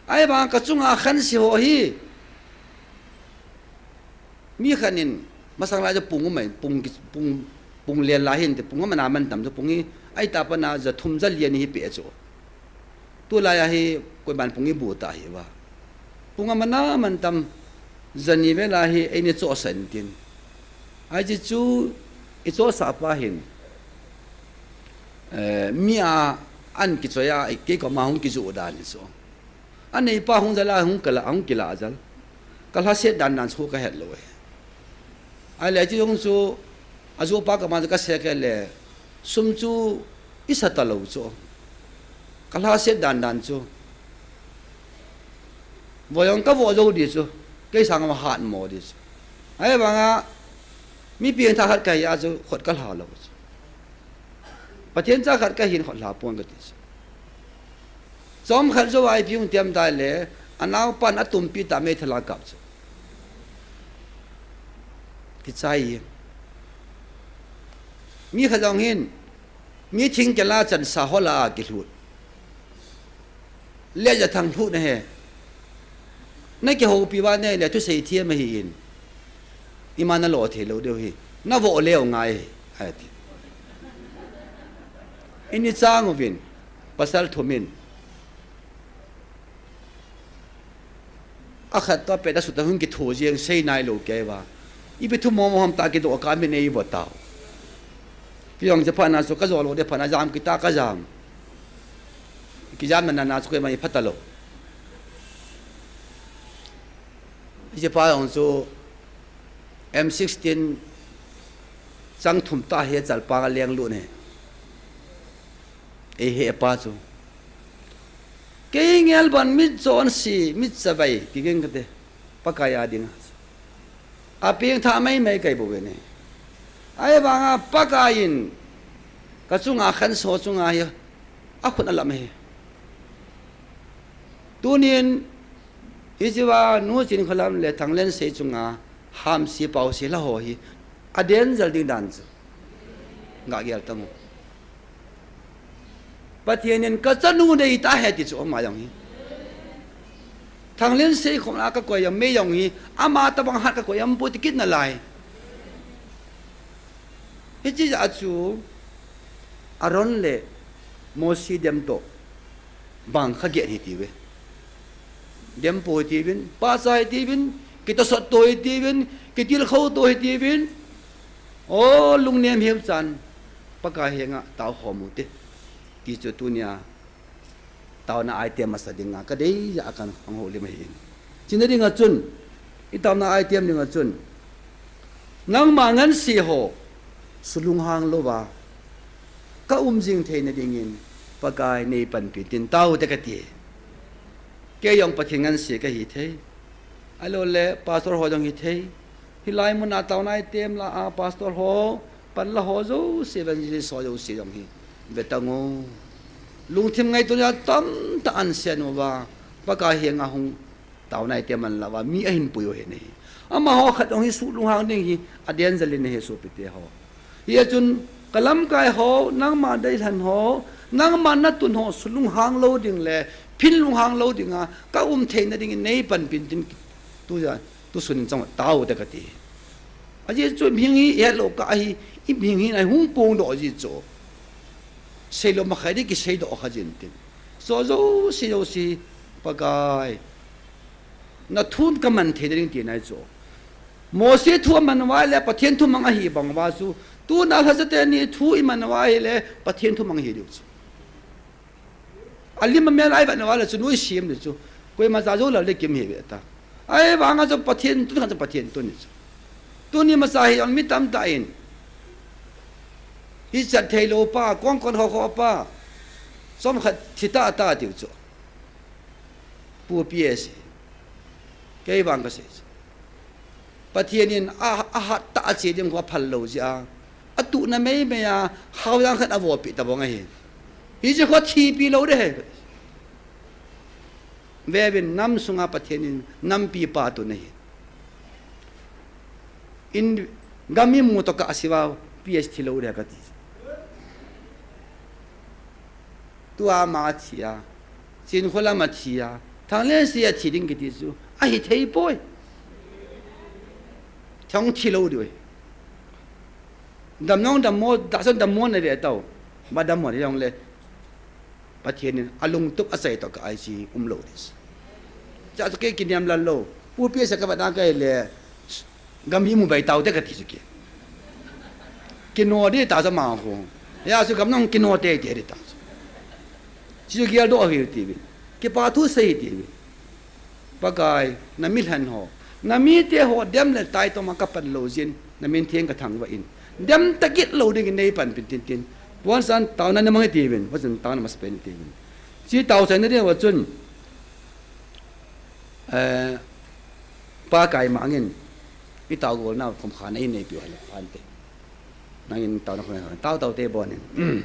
Ahivang ka chunga khanse ho hi. Mi khat in masang lai chu pung umai, pung ki, pung, pung len lai hin te pung amana man tam chu pung hi. Ahi ta pana ja thum ja li ani hi pe chu. Tulai a hi koiman pung i bu ta hi va. Pung amana man tam jani ve lai hi eini chohsah in tin. Ahi chu i chohsah pa hin. Eh, mi a an kichoi a, kei koma hung kijoh dan hi chu. Anei pa hung jal a hung kila, hung kila jal. Ka lhaset dan dan chu ka het lou e. Ahile chu jong chu, ajoh pa koma ka sek e le, sum chu i sa ta lou chu. Ka lhaset dan dan chu. Vo jong ka vo jou di chu. Kei sang ma hat mo di chu. Ahivanga, mi pengthah khat ka hi a chu, khut ka lha lou chu. Pathen cha khat ka hin khut lha pon ka ti chu. Chomkhat jou a ipi hung ti ham tile, anaopan atumpi tah meithal a kap chu. Kichai e. Mi khat jong hin, mi thingkel a chansa hol a kilhut. Leja thang lhut na he. Na kihoupi uva nei le thusei thiam ahi in. Ima na lo thei lou diu hi. Na vo leu ngai hi. Ati. Ini chang uvin. Pasal thum in. Akhat toh pet a sut a hung kitho jeng sei nai lou kei va. Ipi thu momo ham ta kidoh ka min ei vo tao. Kei jong che phat na chu ka jo lou de phat na jam kita ka jam. Kijam na na chu kei ma i phat ta lou. Hiche pa jong chu M sixteen chang thum ta hi chalpang a leng lut ne. Ei hepa chu. Kei ngel ban mit chonse, mit chavai, kiging kate. Pakai a dinga. Apeng tha mai mai kai bou ve ne. Ahivanga Pakai in ka chunga khansa chunga hi akhut alam e. Tunin, hichea Nu Chinkholam le Thanglensei chunga hamse paose la ho hi aden jal ding dan chu. Ngah gel tang u. Pathen in ka chanu nei ta ahi ti chu ama jong hi. Thanglensei khom a ka koi jong, mei jong hi, ama tabang hat ka koi jong, pu ti kit nalai. Hiche jeh a chu, Aaron le Mosi dem toh, bang kha geh hi ti ve. Dem po hi ti vin, pa cha hi ti vin, kitosot to hi ti vin, kitilkhou to hi ti vin. O, lungnem hiu chan, Pakai henga tao khom u te. Ti chu tunia, taona item masa dinga, ka dei jeh a kan hong houlim ahi. Chuna dinga chun, i taona item dinga chun, nangma ngansi ho, sulunghang louva, ka um jing theina dingin, Pakai nei panpi tin tao te ka ti. Kei jong Pathen ngansi ka hi thei. Ahilou le, pastor ho jong hi thei. Hilai mun a taona item la a pastor ho, panla ho jouse, evangelist ho jouse jong hi. Ve tang u. Lungthim ngaito na tamtah an sen uva. Pakai henga hung taona item man louva. Mi ahin pui u ahi ne. Amaho khat jong hi sulunghang ding hi. Aden jal in ahi sopi te ho. Hia chun, ka lamkai ho, nangma deilhen ho, nangma natun ho, sulunghang lou ding le, phin lunghang lou dinga, ka um theina dingin nei panpi tin, tu ja, tu sun in chang tao te ka ti. Ajeh chu, hing hi, het lou ka hi, i hing hi, nei hung pung doh ji chu. Sei lou ma khai di ki sei doh kha jin tin. So jouse, jouse, Pakai. Na thun ka man theina ding ti nai chu. Mosi thu a man uva le Pathen thu mang ahi bang uva chu. Tuna lhacha teni thu i man uva ahile Pathen thu mang hi diu chu. Alim amel a i vet uva le chu noi sim diu chu. Koima cha jou lou le kim hi ve ta. Ahivanga chu Pathen tun khan chu Pathen tun hi chu. Tuni masa hi ang mi tamtah in. Hi chat thei lou pa, kong kon ho ho pa. Som khat thi ta ta diu chu. Pu P S. Kei vang ka sei. Pathen in a, ahat ta a che ding kho phal lou jeh a. Atuhna mei mei a, hao jang khat a vopi ta bang ahi. Hiche kho thipi lou de he. Vevin nam sunga Pathen in nampi pa tun ahi. In gam imu toh ka a siva P S thi lou de ka ti. Tua ama thi a, Chinkholam a thi a, Thanglensei a thi ding kiti chu, ahi thei poi. Thang thi lou diu ahi. Damna dam mo, tahsan dam mo na ve tau. Ba dam mo jong le. Pathen in alungtup a chai toh ka ai chi um lou dis. Cha chu kei kiniam lal lou. Pu P S ka ba dang kai le. Gam imu bai tau te ka ti chu kei. Kino di ta cha ma ho. Ya chu gam nong kino te te di ta. Chi chu gel doh hi ti vi. Kipa thu sei ti vi. Pakai, na milhen ho. Na mite ho dem le tai toma ka pan lou jin, na min theng ka thangvah in. Dem tah kit lou dingin nei panpi tin tin. Puan san taona na mang ti vin, puan san taona mas pen ti vin. Chi tao sai na ding va chun. Eh, Pakai mangin, i tao gol na khom khan ei nei piu hal phante. Nangin tao na khom khan, tao tao te bon in.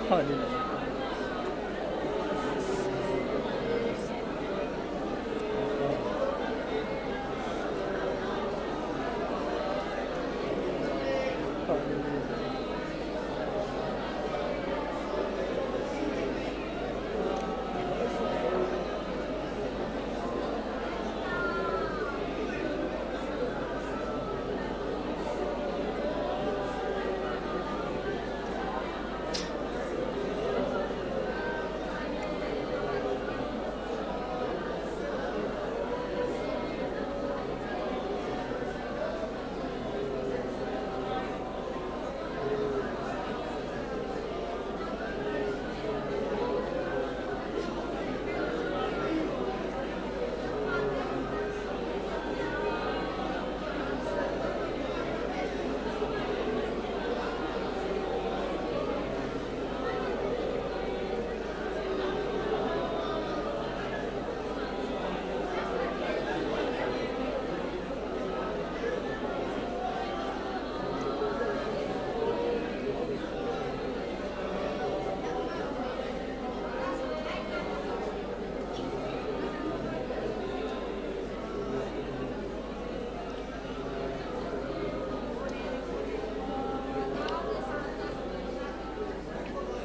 Hallelujah.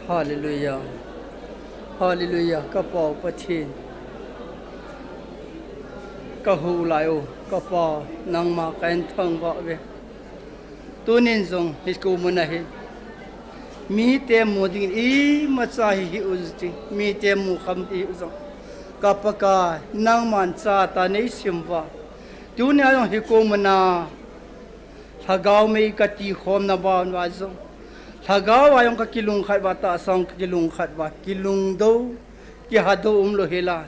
Hallelujah. Hallelujah. Ka Pa u Pathen. Ka hu lai u, ka Pa, nangma ka en thangvah uve. Tunin jong hiche mun a hi mite mu dingin imacha hi hih u jing, mite mu kham hih u jong, ka Pakai, nangman chate nei sim uva. Tunia jong hiche mun a Lhagao mei ka tikhomna ban uva jong, Lhagao a jong ka kilungkhat uva, tahsa a jong ka kilungkhat uva, kilungdou, kihadou umlou hela,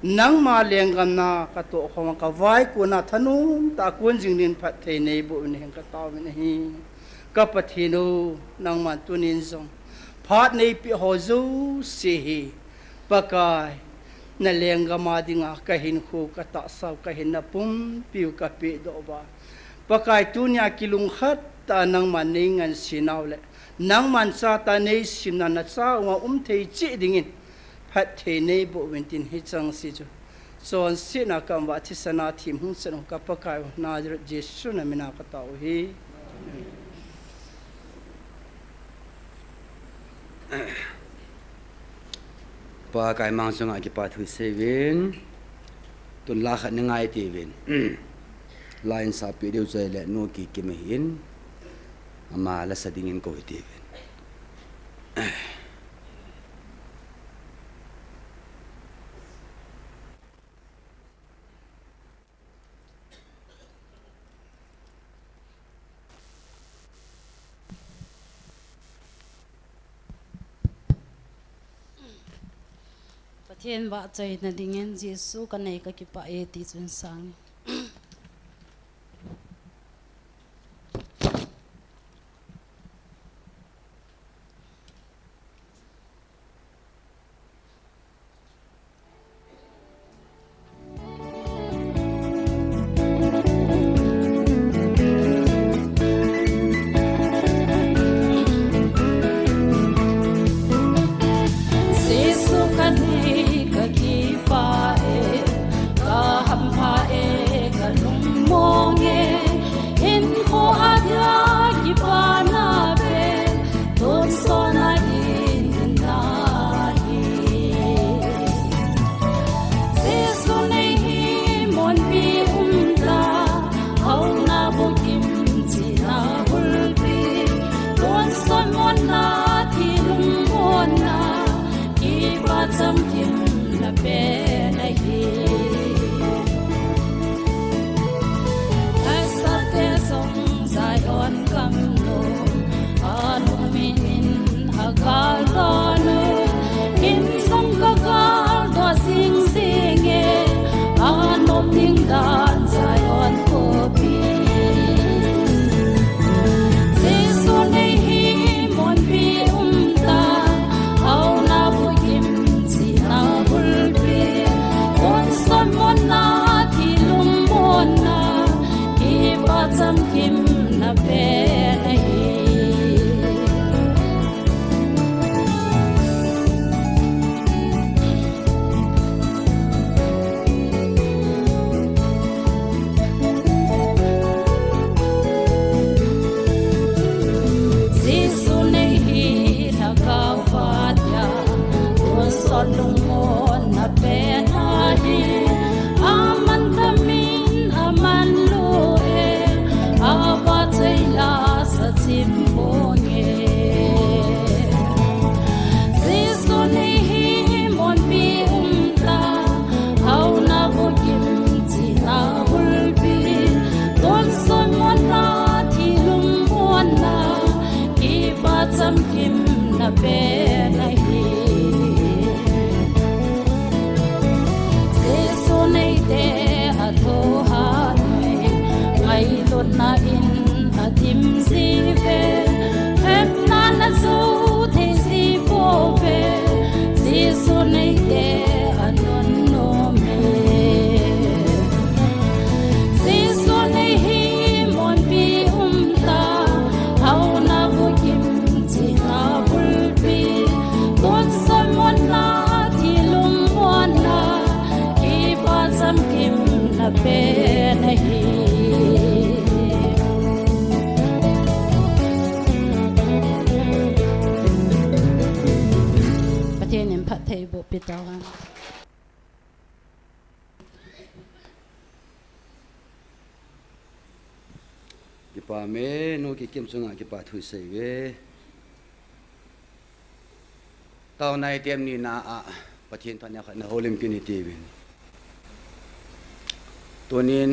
nangma lenggamna ka tohkhom uva, ka vaikon a thanom tah a kon jing dingin phatthei nei boh in, hing ka tao in ahi. Ka Pathen u, nangman tunin jong phat nei peh ho jouse hi, Pakai, na lenggam a dinga ka hinkho, ka tahsa u, ka hinna pumpi u ka pehdoh uva, Pakai, tunia kilungkhat tah a nangman nei ngansena u le nangman chate nei simna, na cha u a um thei cheh dingin phatthei nei boh uvin tin, hicheng se chu chonsetna ka um uva, thisan a thim hung chan u ka Pakai u, Nazareth Jesu na min a ka tao u ahi. Pakai mang chunga kipathu sei uvin. Tun la khat nei ngai uvin. La in sapeh diu chu ahile Nu Kikim ahin, ama la sa dingin kou hite uvin. Pathen vahchoina dingin Jesu ka nei ka kipah e ti chun sang. Jesu ka nei ka kipah e, ka hampha e, Chamkim na pe na hi. Jesu neite a thohhat noi, ngailutna in a dim ji ve, hepna na jo thei ji bou ve, Jesu neite a nun nom e. Jesu nei hi monpi um ta, hauna bukim chihna bulpi, tonsot monna, thilung monna, kipa chamkim na pe na hi. Pathen in phattheiboh pi tauhen. Kipa me, nu Kikim chunga kipa thu isei uve. Taona item nina a Pathen thu neokhat na houlim kit u hite uvin. Tunin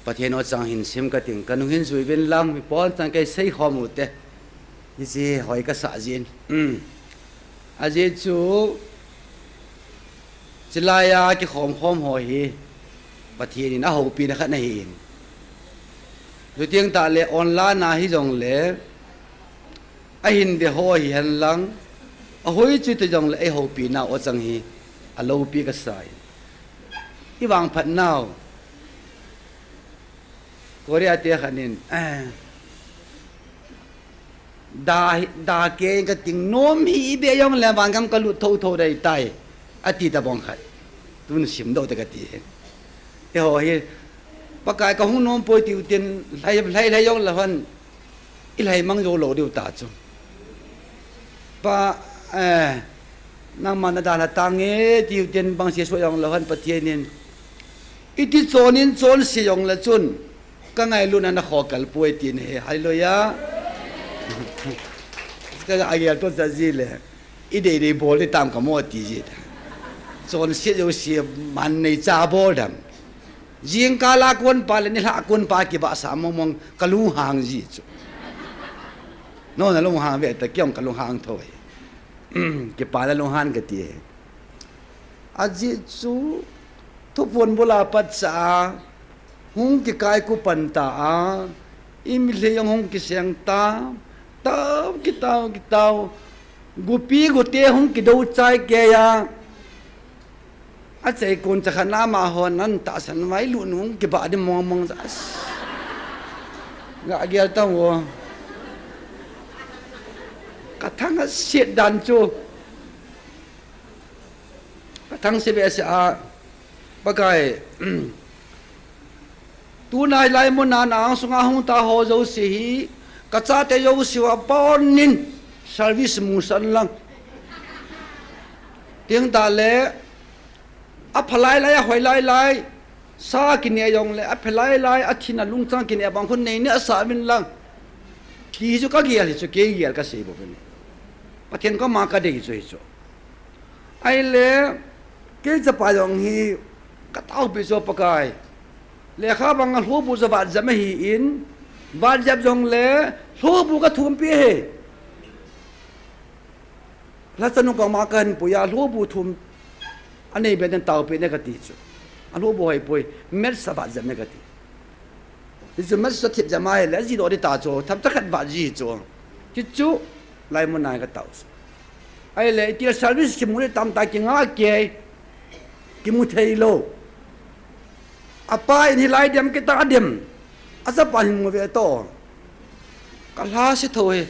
Pathen awchang hin sim kating, kanung hin jui uvin lang, mi pon chang kei seikhom u te. Hiche hoi kasah jin. Um. Ajeh chu, chulai a kikhom khom ho hi Pathen in ahoupina khat ahin. Chuteng tahle online a hijongle, ahin ve ho hihen lang, ahoi chu ti jongle eihoupina awchang hi aloupi kasai. I vangphat nau. Korea te khat in, eh, da, da kei kating, nom hi ibe jongle vangam kalut thotho dai tai, ati tabang khat. Tun simdoh te kati. Eiho hi, Pakai kahung nom poi tiu tin, lhai, lhai, lhai jongle hon, i lhai mang jou lou diu ta chu. Pa, eh, nangma na dalha tange, tiu tin bang sia suh jongle hon Pathen in, iti chonin chonse jongle chun, ka ngailutna na khokal poi tin ahi. Hallelujah. Ka agel to cha ji le, i dei dei bol ding tam kamo ti ji ta. Chonse jouse man nei cha bol dam. Jingkah a kon pa le nilhah a kon pa kibahsah mong mong, kalunghang ji chu. Nangho nalunghang ve ta, kei jong kalunghang thou e. Kipa nalunghang kati e. Ajeh chu, thuphon bula patsa a, hung kikai kupan ta a, i mitlhi jong hung kiseng ta, tao, kitao, kitao, gupi gute hung kidou chai kei a, Achai kon chakhat na ama hon nan tahsan vai lu nung kibah di mong mong ja. Ga gel ta wo. Ka thang a siet dan chu. Ka thang se be se a. Pakai. Tunai lai mun a na angsunga hung ta ho jouse hi, ka chate jouse uva pon in service mu san lang. Tiang ta le, a pha lai lai, a hoi lai lai, sa kine jong le, a pha lai lai, a thin a lungchang kine bang khun nei ne a sa vin lang. Ti hi chu ka gel hi chu, kei gel ka sei bou vin. Pathen koma ka dei chu hi chu. Ahile, kei chapa jong hi ka taopi chu Pakai. Lekha bang a lhobu chu vat jep ahi in, vat jep jong le lhobu ka thumpi ahi. Lhachanu koma ka hin pui a, lhobu thum a nei be den taopi ne ka ti chu. A lhobu hoi poi, maths a vat jep ne ka ti. Hichu maths a thip jep ahile, a ji doh di ta chu, thapcha khat vat ji chu. Hichu, lai mun a ka tao chu. Ahile, i ti service kimu le tam ta kinga kei, kimu thei lou. A pa in hilai dem kita dem. A chapa hin mu ve to. Ka lha si tho he.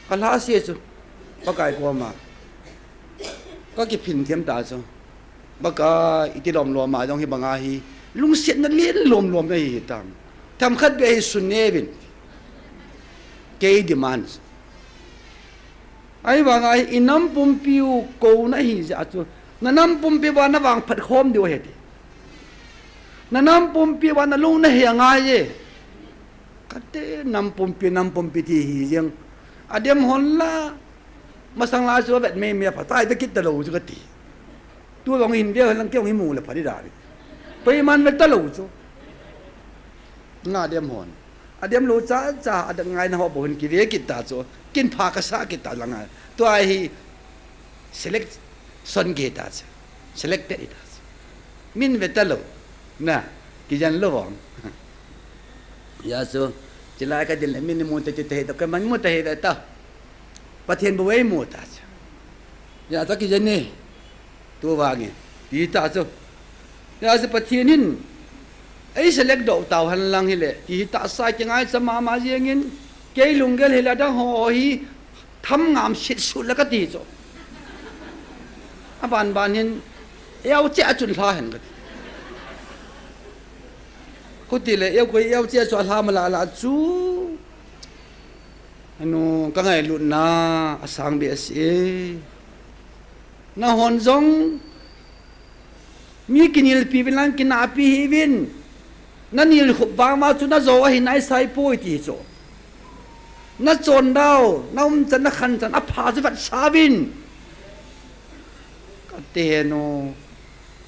Ka lha si chu. Pakai koma. Ka kiphin thiam ta chu. Baka iti lom lom a jong hi banga hi lungsetna len lom lom na hi tam. Themkhat be hi sun ne vin. Kei demands. Ahivanga hi i nam pumpi u kouna hi jeh a chu. Na nam pumpi uva na vangphat khom diu ahi ti. Na nam pumpi uva na lung na he angai e. Kate nam pumpi, nam pumpi ti hi jeng. Adem hon la. Masang lai chu avet mei mei a phatai ve kit talou chu kati. Tu jong hin ve lang kei jong hi mu le pha di da ni. Peiman ve talou chu. Nga dem hon. Adem lou cha cha, adem ngai na ho bou hin kive kit ta chu. Kin pha kasa kit ta langa. Tua hi selection kit ta chu. Selected ita chu. Min ve ta lou. Na, kijen lou vang. Hijeh chun, chilai ka din le min mu ta ti ta hi ta, ka man mu ta hi ta. Pathen bou ei mu ta chu. Hijeh chun kijen ni. Tu vangin. Ti ta chu. Hijeh chun Pathen hin. Ei select doh tau hen lang hile. Ti hi tahsa kingai cha mama jengin. Kei lunggel hile adang ho hi. Tham ngam sit sut le kati chu. Aban ban hin. Eo che a chun lha hen kati. Khuti le, eo koi eo che a chu lha ma la la chu. Anu, ka ngailutna, asang behseh e. Nahon jong, mi kinelpi vin lang kinahpi hih uvin. Na nel khup vang ma chu na jo ahi nai sai poi ti chu. Na chondau, na umchan, na khanchan, apha chu vetsah uvin. Kati hen u.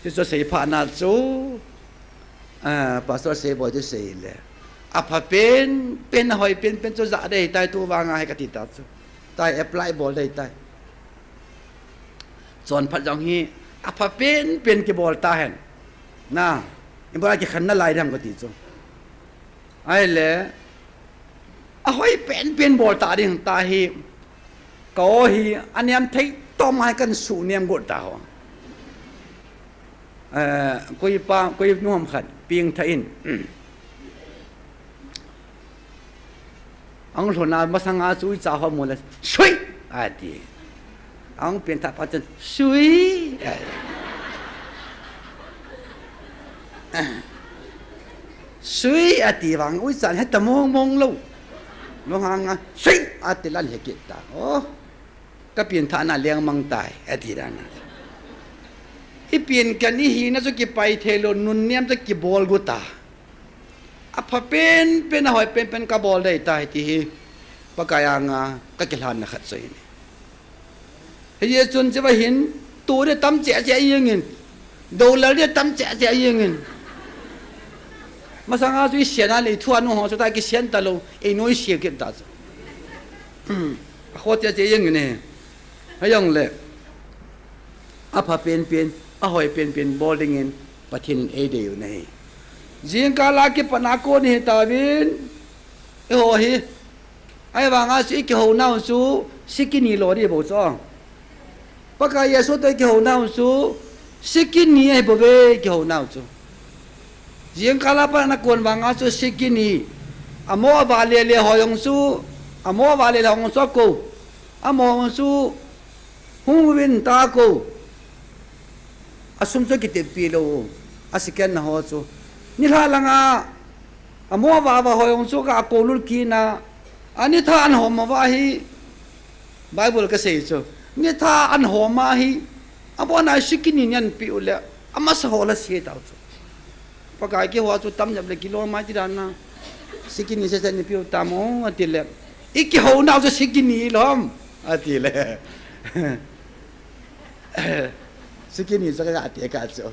Chu chu seipha na chu. Ah, pastor sei boi chu sei le. Apha pen, pen ahoi pen, pen chu ja dei tai tu vang ahi kati ta chu. Tai apply bol dei tai. Chonphat jong hi, apha pen, pen kibol ta hen. Na, ibol a kikhen na lai dam kati chu. Ahile, ahoi pen, pen bol ta ding ta hi. Ka o hi, aniam thei tom hai kan su niam got ta ho. Eh, koi pa, koi nuam khat, ping tha in. Ang lhona masanga chu uicha ho mu le, "Sui!" ati. Ang pin tha pa chun, "Sui!" ati. "Sui!" ati vang, uicha heta mong mong lou. Lunghang a, "Sui!" ati lan he kit ta. Oh. Ka pin tha na leng mang tai, ati dan a. I pin kan i hina chu kipai thei lou, nun niam chu kibol gu ta. Apha pen pen, ahoi pen pen ka bol dei tai ti hi. Pakai anga ka kilhan na khat chu ahi. Hijeh chun chu va hin, tu ding tam cheh cheh jeng in. Dollar ding tam cheh cheh jeng in. Masanga chu i sian a le i thu a nu ho chu ta kisian ta lou, ei nu i sia kit ta chu. A kho cheh cheh jeng in e. Hijong le. Apha pen pen, ahoi pen pen bol ding in Pathen in ei dei u ahi. Jingkah a kipat na kon hi tauvin. Eiho hi. Ahivang a chu i kihou nau chu sikini lo ding bou chu. Pakai Jesu toh i kihou nau chu sikini ahi bou ve i kihou nau chu. Jingkah a pat na kon vang a chu sikini. Amo ava le le ho jong chu, amo ava le le ho jong chu ako. Amo jong chu hung uvin ta ako. Asum chu kiteppi lou. A second na ho chu. Nilhah langa amo ava ava ho jong chu ka ako lut kit na. Ani tha an hom ava hi. Bible ka sei chu. Ni tha an hom a hi. Abon a sikini ni an pe u le. Amasa ho la se tau chu. Pakai kihou a chu tam jep le kilom mai ti dan a. Sikini sese ni pe u tam o ati le. I kihou nau chu sikini lom. Ati le. Sikini chu ka ati ka chu.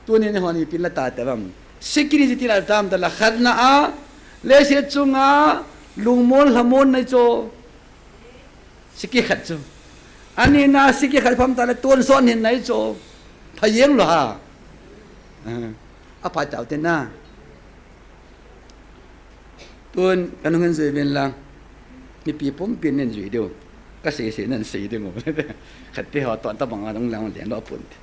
Tunin hon ipi la ta te vam. Sikini chu ti la tam ta la khatna a. Leiset chunga lungmon lhamon nei chu. Siki khat chu. Ani na siki khat pham ta le tonsot hin nei chu. Pha jeng lou ha. Ah, a pha tau te na. Tun, ka nung hin jui uvin lang. Mipi pumpi nin jui diu. Ka sei sei nan sei ding u. Khat te ho ton ta bang a dong lang le lo pun te.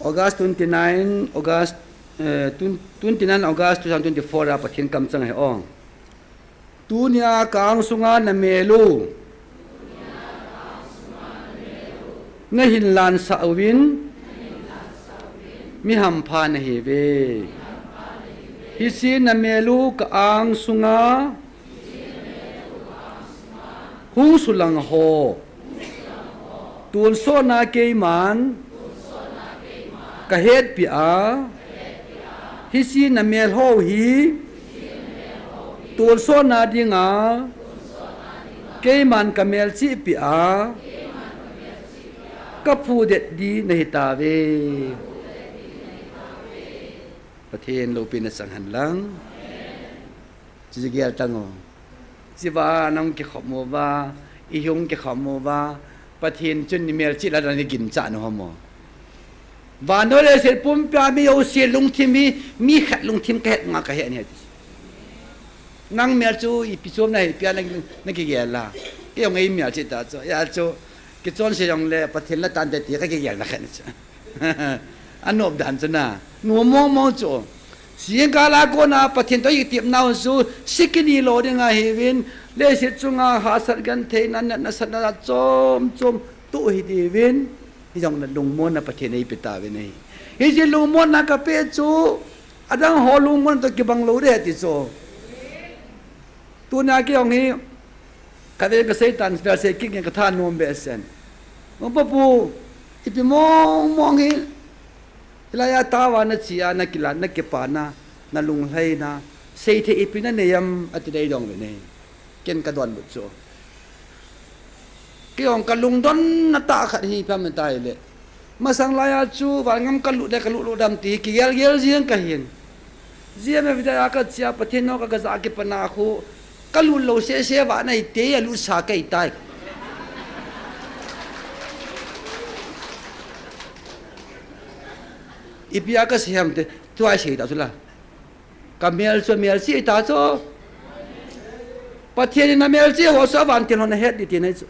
August twenty-nine, August, eh, tun-, twenty-nine August two thousand twenty-four a Pathen kamchang ahi o. Tunia ka angsunga na mel u. Na hin lansah uvin. Mi hampha na hiuve. Hiche na mel u ka angsunga. Hung sulang ho. Tonsotna keiman ka hetpi a, hiche na mel ho hi tonsotna dinga keiman ka melchihpi a, ka phudet di na hitauve. Pathen loupina chang hen lang. Chi gel tang o. Chi va nang kikhop mo va, i hung kikhop mo va, Pathen chun i melchih la dan i ginchat u ham o. Vannoi leiset pumpia mi jouse lungthim hi, mi khat lungthim ka het nga ka het ni. Nang mel chu ipi chom na hi pia na, na kigel la. Kei jong ei melchih ta chu. Hijeh chun, kichonse jong le Pathen la tante ti ka kigel na khat ni chu. Anop dan chu na. Nuam mong mong chu. Jingkah a kona Pathen toh i tepnau chu, sikini lo ding ahiuvin, leiset chunga hahsat gentheina, natna satna chom chom toh hi diuvin, hijong na lungmonna Pathen eipe tauvin ahi. Hiche lungmonna ka pe chu, adang ho lungmon toh kibang lou ding ti chu. Tunia kei jong hi, ka ven ka seitan, ka sei kit nge ka thanom behseh in. Mo pa pu, ipi mong mong hi, hilai a tao a na chi a, na kilah, na kipana, na lunglhaina, seithei ipi na nei am, ati dei dong ve nei. Ken ka donbut chu. Kei jong ka lungdonna tah khat hi pha me tai le. Masang lai a chu, vangam ka lut le ka lut lou dam ti, kigel gel jing ka hin. Jia me vida a ka chia Pathen nau ka ga ja kipana khu, ka lut lou sese va nei te a lut sa kei tai. Ipi a ka sei ham te, tua sei ta chu la. Ka mel chu melchih ta chu. Pathen in a melchih ho chu avantil hon ahet ding ti nei chu.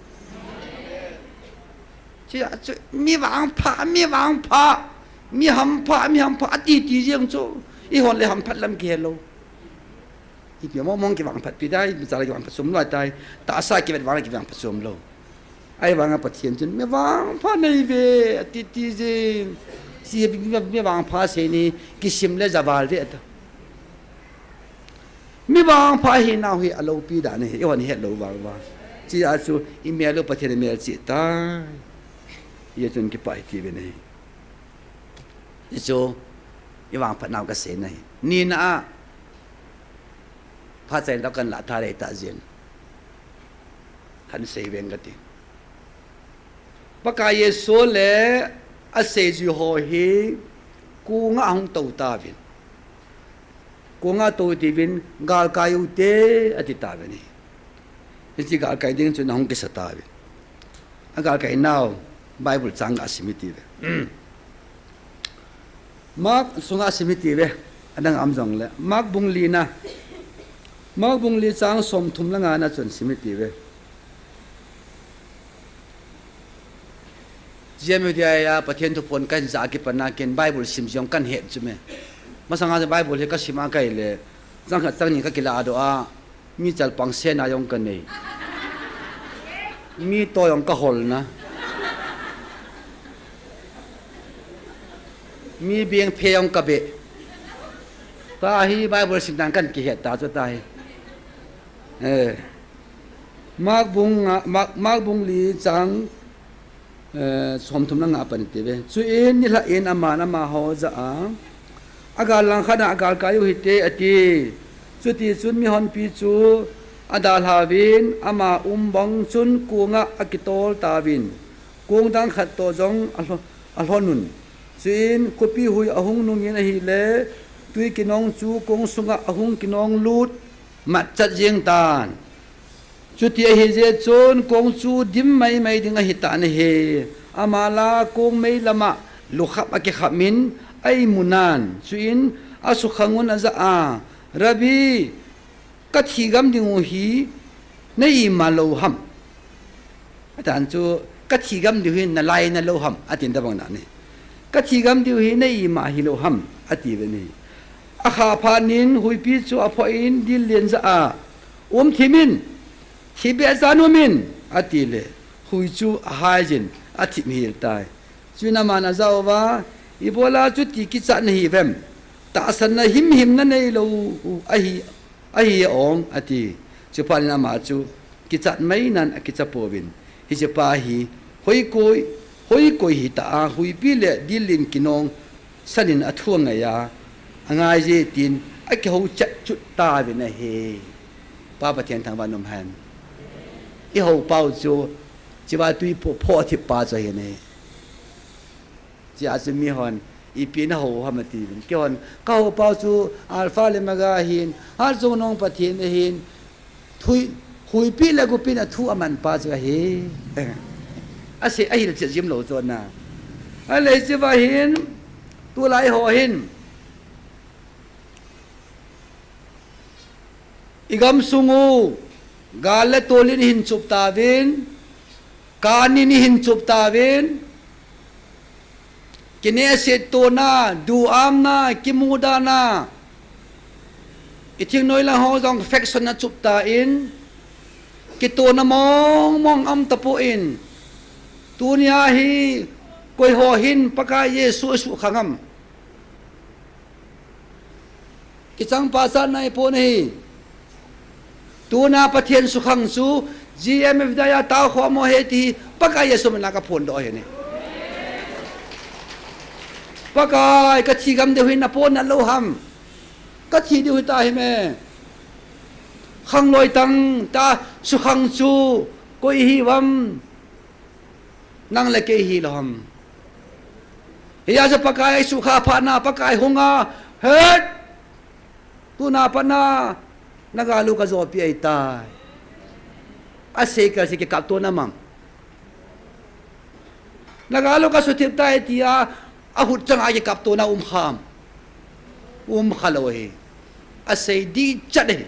Chia chu mi vangpha, mi vangpha, mi hampha, mi hampha, ati ti jeng chu. I hon le hamphat lam kihe lou. Ipi mong mong kivangphat pi dai, mi cha le kivangphat sum lou tai, tahsa kivet vang le kivangphat sum lou. Ahivanga Pathen chun, mi vangpha nei ve, ati ti jeng. Chi mi, mi vangpha sei ni, kisim le javal ve ta. Mi vangpha hinau hi aloupi dan ahi, i hon het lou vang vang. Chia chu, i mel u Pathen in melchih tai. Hijeh chun kipah hi ti ve nei. Hichu, i vangphat nau ka sei nei. Nina a, phat chai tah kan la tha rei ta jin. Kan sei veng ka ti. Pakai Jesu le aseijui ho hi, kong a ahung tou tauvin. Kong a tou tiuvin, galkai u te, ati tauvin ahi. Hiche galkai ding chun ahung kisa tauvin. Agalkai nau, Bible chang ga sim i ti ve. Mark sunga sim i ti ve. Adang a um jong le. Mark bung li na. Mark bung li chang som thum le nga na chun sim i ti ve. Jia me dia a Pathen thu phon kan ja kipana ken Bible sim jong kan het chu me. Masanga Bible hi ka sim a kai le. Chang khat chang ni ka kila doh a. Mi chalpang sena jong ka nei. Mi to jong ka hol na. Mi beng phe jong ka be. Tahi Bible sim dan kan kihet ta chu tahi. Eh. Mark bung nga, Mark, Mark bung li chang, eh, som thum le nga a pan i ti ve. Chuin nilhah in aman amaho jah a, agal lang khat a agalkai u hite ati. Chuti chun mihonpi chu adalhauvin ama um bang chun kong a akitol tauvin. Kong dang khat toh jong alho-, alhon un. Chuin khopi hui ahung nungin ahile, tui kinong chu kong sunga ahung kinong lut matchat jeng tan. Chuti ahi jeh chun kong chu dim maimai ding ahi tan ahi. Ama la kong mei lama lukhap akikhap in a imu nan. Chuin asukhang un ajah a, Rabbi, ka thi gam ding u hi na ima lou ham? Atan chu, ka thi gam ding u hi na lai na lou ham? Atin tabang na ni. Ka thi gam ding u hi na ima hi lou ham? Ati ve ni. Akha phat in huipi chu aphoh in dil len jah a, um thim in, thi behseh in um in, ati le, hui chu ahai jin, athim hel tai. Chuin aman ajah uva, ibola chuti kichat nahi uvem? Tahsanna himhim na nei lou u ahi, ahi ong, ati. Chuphat in ama chu kichat mai nan akicha pouvin. Hiche pa hi hoi koi, hoi koi hita a, huipi le dil len kinong san in athu angai a, angai je tin akihou chat chut tauvin ahi. Pa Pathen thangvah in um hen. I hou pau chu, chiva tui pho, pho thip pa chu ahi ne. Chia chu mihon, Ipi nahou ham atiuvin. Keihon, kahou pa chu Alpha le Omega ahin, Hatchungnung Pathen ahin, thui, huipi le gopina thu aman pa chu ahi. Asei, ahil chet jim lou chu na. Ahile hiche va hin, tulai ho hin. I gamsung u, gal le tol in ihin chup tauvin, kan in ihin chup tauvin, kinehset tona, duhamna, kimudana, i thingnoi lang ho jong faction na chup tan, kitona mong mong um tapon, tunia hi koi ho hin Pakai Jesu asuhkhang am? Kichang pachat nai pon ahi. Tuna Pathen sukhang chu G M F D I a tao khom u ahi ti Pakai Jesu mina kaphondoh ahi ne. Pakai, kathi gam diu hi napon nalou ham? Kathi diu hita hi me. Khangloi tang ta sukhang chu koi hi vam? Nang le kei hilou ham? Hia chu Pakai sukha phatna, Pakai hunga, het! Tuna patna, na gal u kajopi ahitai. Asei kasei kikaptona mang. Na gal u kasuthip tai tia, ahut changa kikaptona um kham? Um khalou ahi. Asei dichat ahi.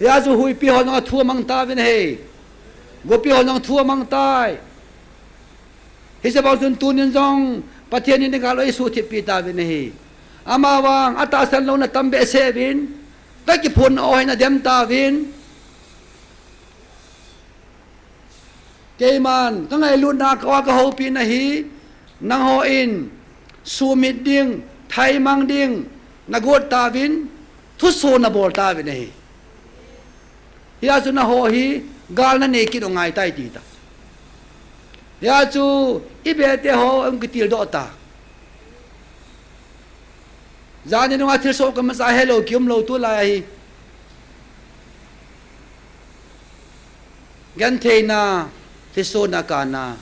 Hia chu huipi ho jong athu amang tauvin ahi. Gopi ho jong thu amang tai. Hiche bang chun tunin jong Pathen in i gal u eisuthip pi tauvin ahi. Amavang atahsan louna tam behseh uvin, kakiphonna ho hin adem tauvin. Keiman, kangailutna, ka, kahoupina hi, nangho in, sumit ding, thaimang ding, nagot tauvin, thuso nabol tauvin ahi. Hia chu nangho hi, gal nanei kit u ngai tai ti ta. Hia chu, i bete ho, hung kitildoh ta. Jan in nunga thilsoh kamacha helou, kium lou tulai ahi. Gentheina, thilsohna kana,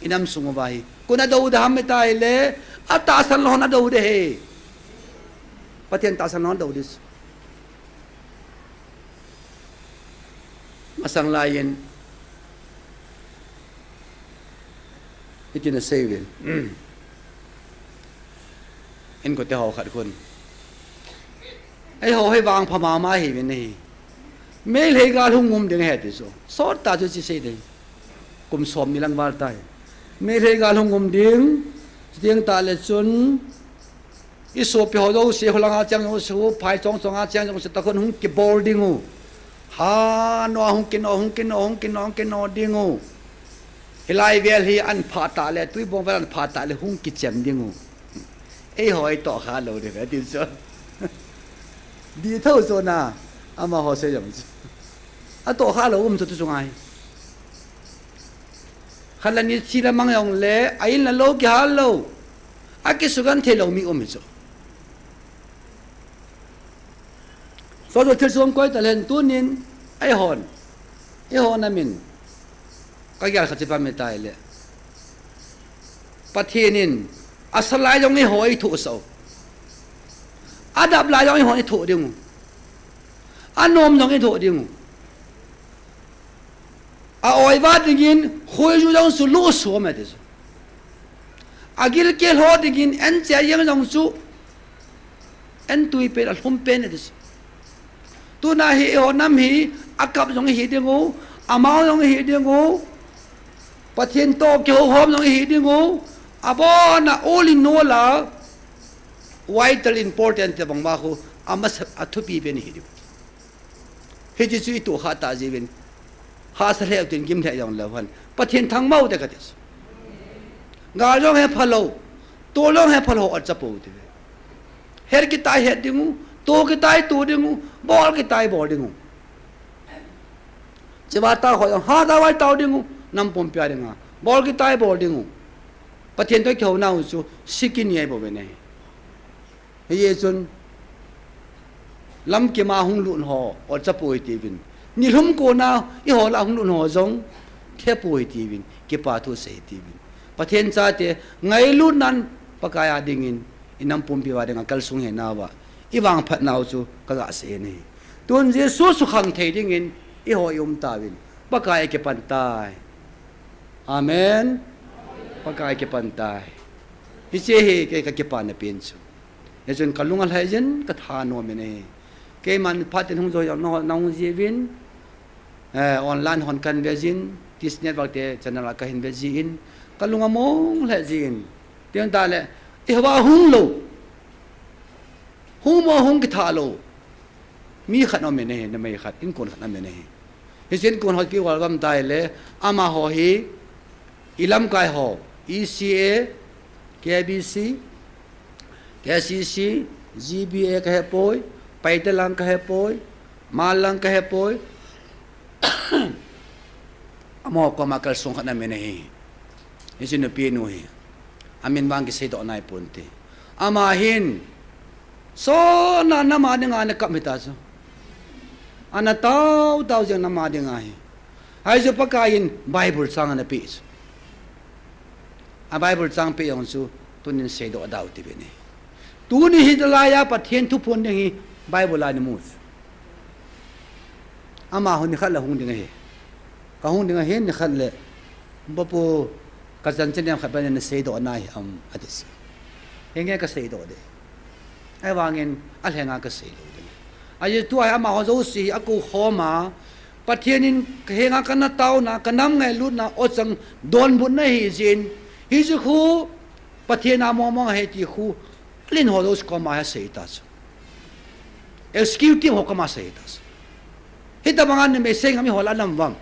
i nam sung uva hi. Koi nadou ding ham itileh, atahsan lou hon adou ding ahi. Pathen tahsan lou hon adou ding. Masang laiyin, hitin asei uvin. Inkote ho khat khun. Eiho hi vangpha mama hiuvin ahi. Meitei gal hung um ding ahi ti chu. Sot tah chu hiche sei ding. Kum som ni lang val tai. Meitei gal hung um ding. Chuteng tahle chun, i sopi ho jouse, kholanga cheng jouse, phai chong chonga cheng jouse, tah khun hung kibol ding u. Ha, no, hung kino, hung kino, hung kino, hung kino ding u. Hilai vel hi ahin phah tahle, Tuibong vel ahin phah tahle, hung kichem ding u. Eiho i tohkha lou ding ve, ti chu. Dih thou chu na, amaho sei jong chu. Atohkha lou um chu tu chu ngai. Khat le ni thi le mang jongle, a in le lou kihal lou. Akisugenthei lou mi um hi chu. Soso thil chom koi talhen tunin, eihon. Eihon amin. Kagel khat chu ipi ham itileh. Pathen in, asa lai jong eiho eithohsah u. Adap lai jong eihon eithoh ding u. Anom jong eithoh ding u. A-oi va dingin, khoiju jong chu luhsum e ti chu. Agilkel ho dingin, enche jeng jong chu, entui pen, alhum pen e ti chu. Tuna hi, eiho nam hi, akap jong ihi ding u, amau jong ihi ding u, Pathen toh kihoukhom jong ihi ding u, abona all in all a, vital important te bang ma khu, amasa, athupi pen ihi ding u. Hiche chu i tohkha tah jeh uvin. Hahsa lheh utin gim lheh jongleu hen. Pathen thangvah u te kati. Gal jong hepha lou. Tol jong hepha lou, ot cha pou te. Het kiti het ding u. To kiti to ding u. Bol kiti bol ding u. Cheva tao ho jong hatah vai tao ding u. Nam pumpi a dinga. Bol kiti bol ding u. Pathen toh kihouna u chu. Sikini ahi bou ve ne. Hijeh chun, lamkim a hung lut ho, ot cha pou hite uvin. Nilhum kona, eiho lah a hung lut ho jong, the pou hite uvin, kipa thu sei hite uvin. Pathen chate ngailutnan Pakai a dingin, i nam pumpi uva dinga kalsong henauva i vangphat nau chu ka gasei e. Tun Jesu sukhang thei dingin eiho i um tauvin, Pakai akipan tai. Amen. Pakai akipan tai. Hiche hi kei ka kipana pen chu. Hichun ka lung alhai jin, ka thanom in ahi. Keiman phat in hung jou jong na hung ji uvin, eh, online hon kahin ve jin, Tis Network te channel a kahin ve jin, ka lung among lheh jin. Tiang tale, i hava hung lou. Hung mo hung kitha lou. Mi khat aum in ahi, numei khat, inkon khat aum in ahi. Hiche inkon ho kihol vam tale, amaho hi, i lamkai ho, E C A, K B C, K C C, G B A ka hepoi, Paite lang ka hepoi, Hmar lang ka hepoi. Amaho koma kalsong khat aum in ahi. Hiche nupi nu hi. Amin vang kiseidoh nai ponte. Ama hin, sona nama dinga ana kap hita chu. Ana tao tao jeng nama dinga hi. Hichu Pakai in Bible chang ana pe chu. A Bible chang pe jong chu tunin seidoh dau ti ve ne. Tuni hi laiya Pathen thuphon ding hi Bible a namu chu. Amaho nikhat le hung ding ahi. Ka hung ding ahi nikhat le. Bapu, ka chanchin nem khat bang in na seidoh nai ham, ati chu. Henge ka seidoh ding. Ahivangin alhenga ka sei lou ding. Ajeh chu tua hi amaho jouse hi akou khom a, Pathen in ka henga kana taona, ka nam ngailutna, ochang donbutna ahi jeh in. Hiche khu Pathen a mong mong ahi ti khu, len ho jouse koma hi asei ta chu. Executive ho koma asei ta chu. Hitabanga numei sei ngam iho lah a um uvem.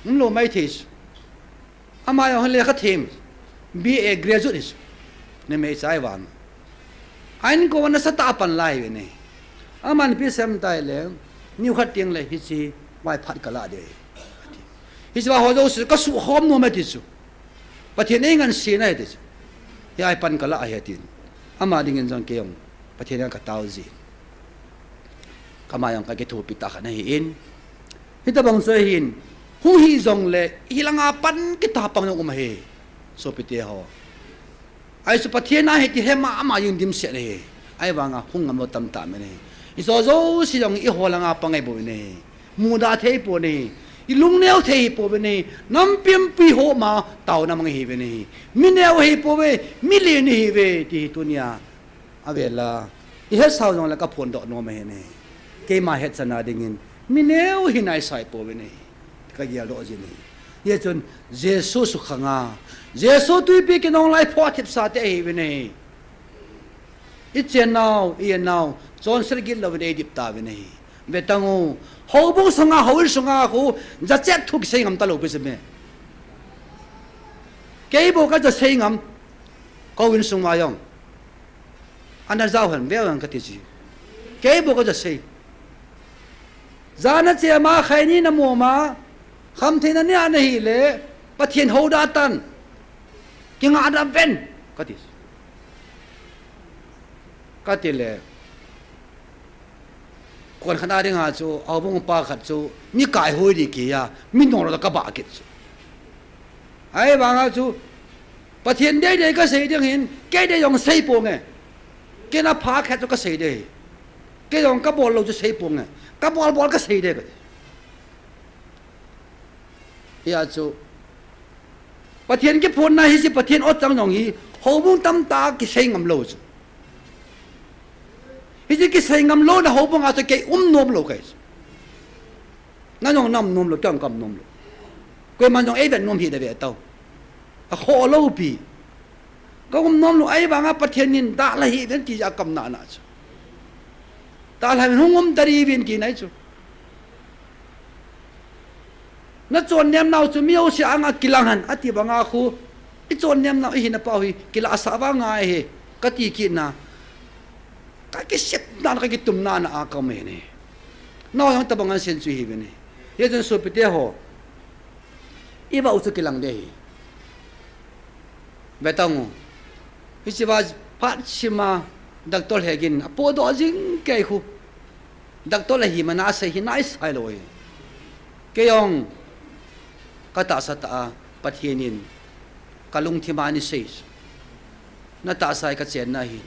Umlou maithei chu. Ama jong hi lekha them, B A graduate hi chu. Numei chai vang. A inko a nasatah a pan lai ve ne. Aman ipi asei em tile, nikhat teng le hiche vai phat ka lah ding. Hiche vai ho jouse ka sukhom nom e ti chu. Pathen in eingansena ahi ti chu. Hiche vai pan ka lah ahi tin. Ama dingin jong kei jong Pathen a ka tao jin. Kama jong ka kithopi tah khat ahin. Hitabang chu ahin, hung hi jongle, hilanga pan kitah pang jong um ahi. Sopite ho. Ahi chu Pathen a ahi ti he mama jing dimset ahi. Ahivanga hung ngam lou tamtah um in ahi. Hiche jouse jong eiho langa pang ahi bou in ahi. Muda thei pou in ahi. I lungneo thei hi pou in ahi. Nampi umpi ho ma taona mang ahi ve in ahi. Mi neo ahi pouve, mi len ahi ve ti hi tunia. Avel a, i hetsau jongle ka phondoh nom ahi ne. Keima hetchan a dingin, mi neo hi naisai pouvin ahi. Ka geldoh jin ahi. Hijeh chun, Jesu sukhanga, Jesu twipi kinong lai phoh thipsa te ahiuvin ahi. I chennau, i ennau, chonset gitlouvin eidip tauvin ahi. Vetang u, houbung sunga, houin sunga khu, jachat thu kisei ngam talou pi jeh me. Kei bou ka jasei ngam, ka houin sunga jong. Ana jao hen, veu hen kati ji. Kei bou ka jasei. Jana chema khaini na moma, khamtheina nia nahile, Pathen hou da tan. Kinga da ven, kati. Kati le. Kon khat a dinga chu, houbung pa khat chu, mi kaihoi di kei a, mi nonglou ka bah kit chu. Ahivanga chu, Pathen deidei ka sei ding hin, kei dei jong sei ponge. Kei na pha khat chu ka sei dei. Kei jong ka bol lou chu sei ponge. Ka bol bol ka sei dei ka. Hia chu, Pathen kiphonna hi chu Pathen o chang jong hi, houbung tamtah kisei ngam lou chu. Hiche kisei ngam louna houbunga chu kei um nom lou kahi chu. Na jong na um nom lou, kei jong ka um nom lou. Koiman jong eivet nom hih ding ve tau. Akhoh lou pi. Ka um nom lou, ahivanga Pathen in dalha hih uvin ti a ka um nana chu. Dalha uvin hung um tadin uvin tina ahi chu. Na chonnem nau chu mi jouse anga kilang hen, ati banga khu, i chonnem nau, i hina pau hi, kilah sah vang ngai hi, kati kit na, ka kisep na, ka kitum na, na a ka um e ne. Nau jong tabang an sen chu hi ve ne. Hijeh chun sopite ho, i vah u chu kilang ding ahi. Vetang u. Hiche va phat chima doctor hegin apodoh jing kei khu. Doctor le hi mana asei hi naisai lou hi. Kei jong ka tahsa tah a Pathen in Ka lungthim a nei sei. Na tahsa hi ka chenna ahi.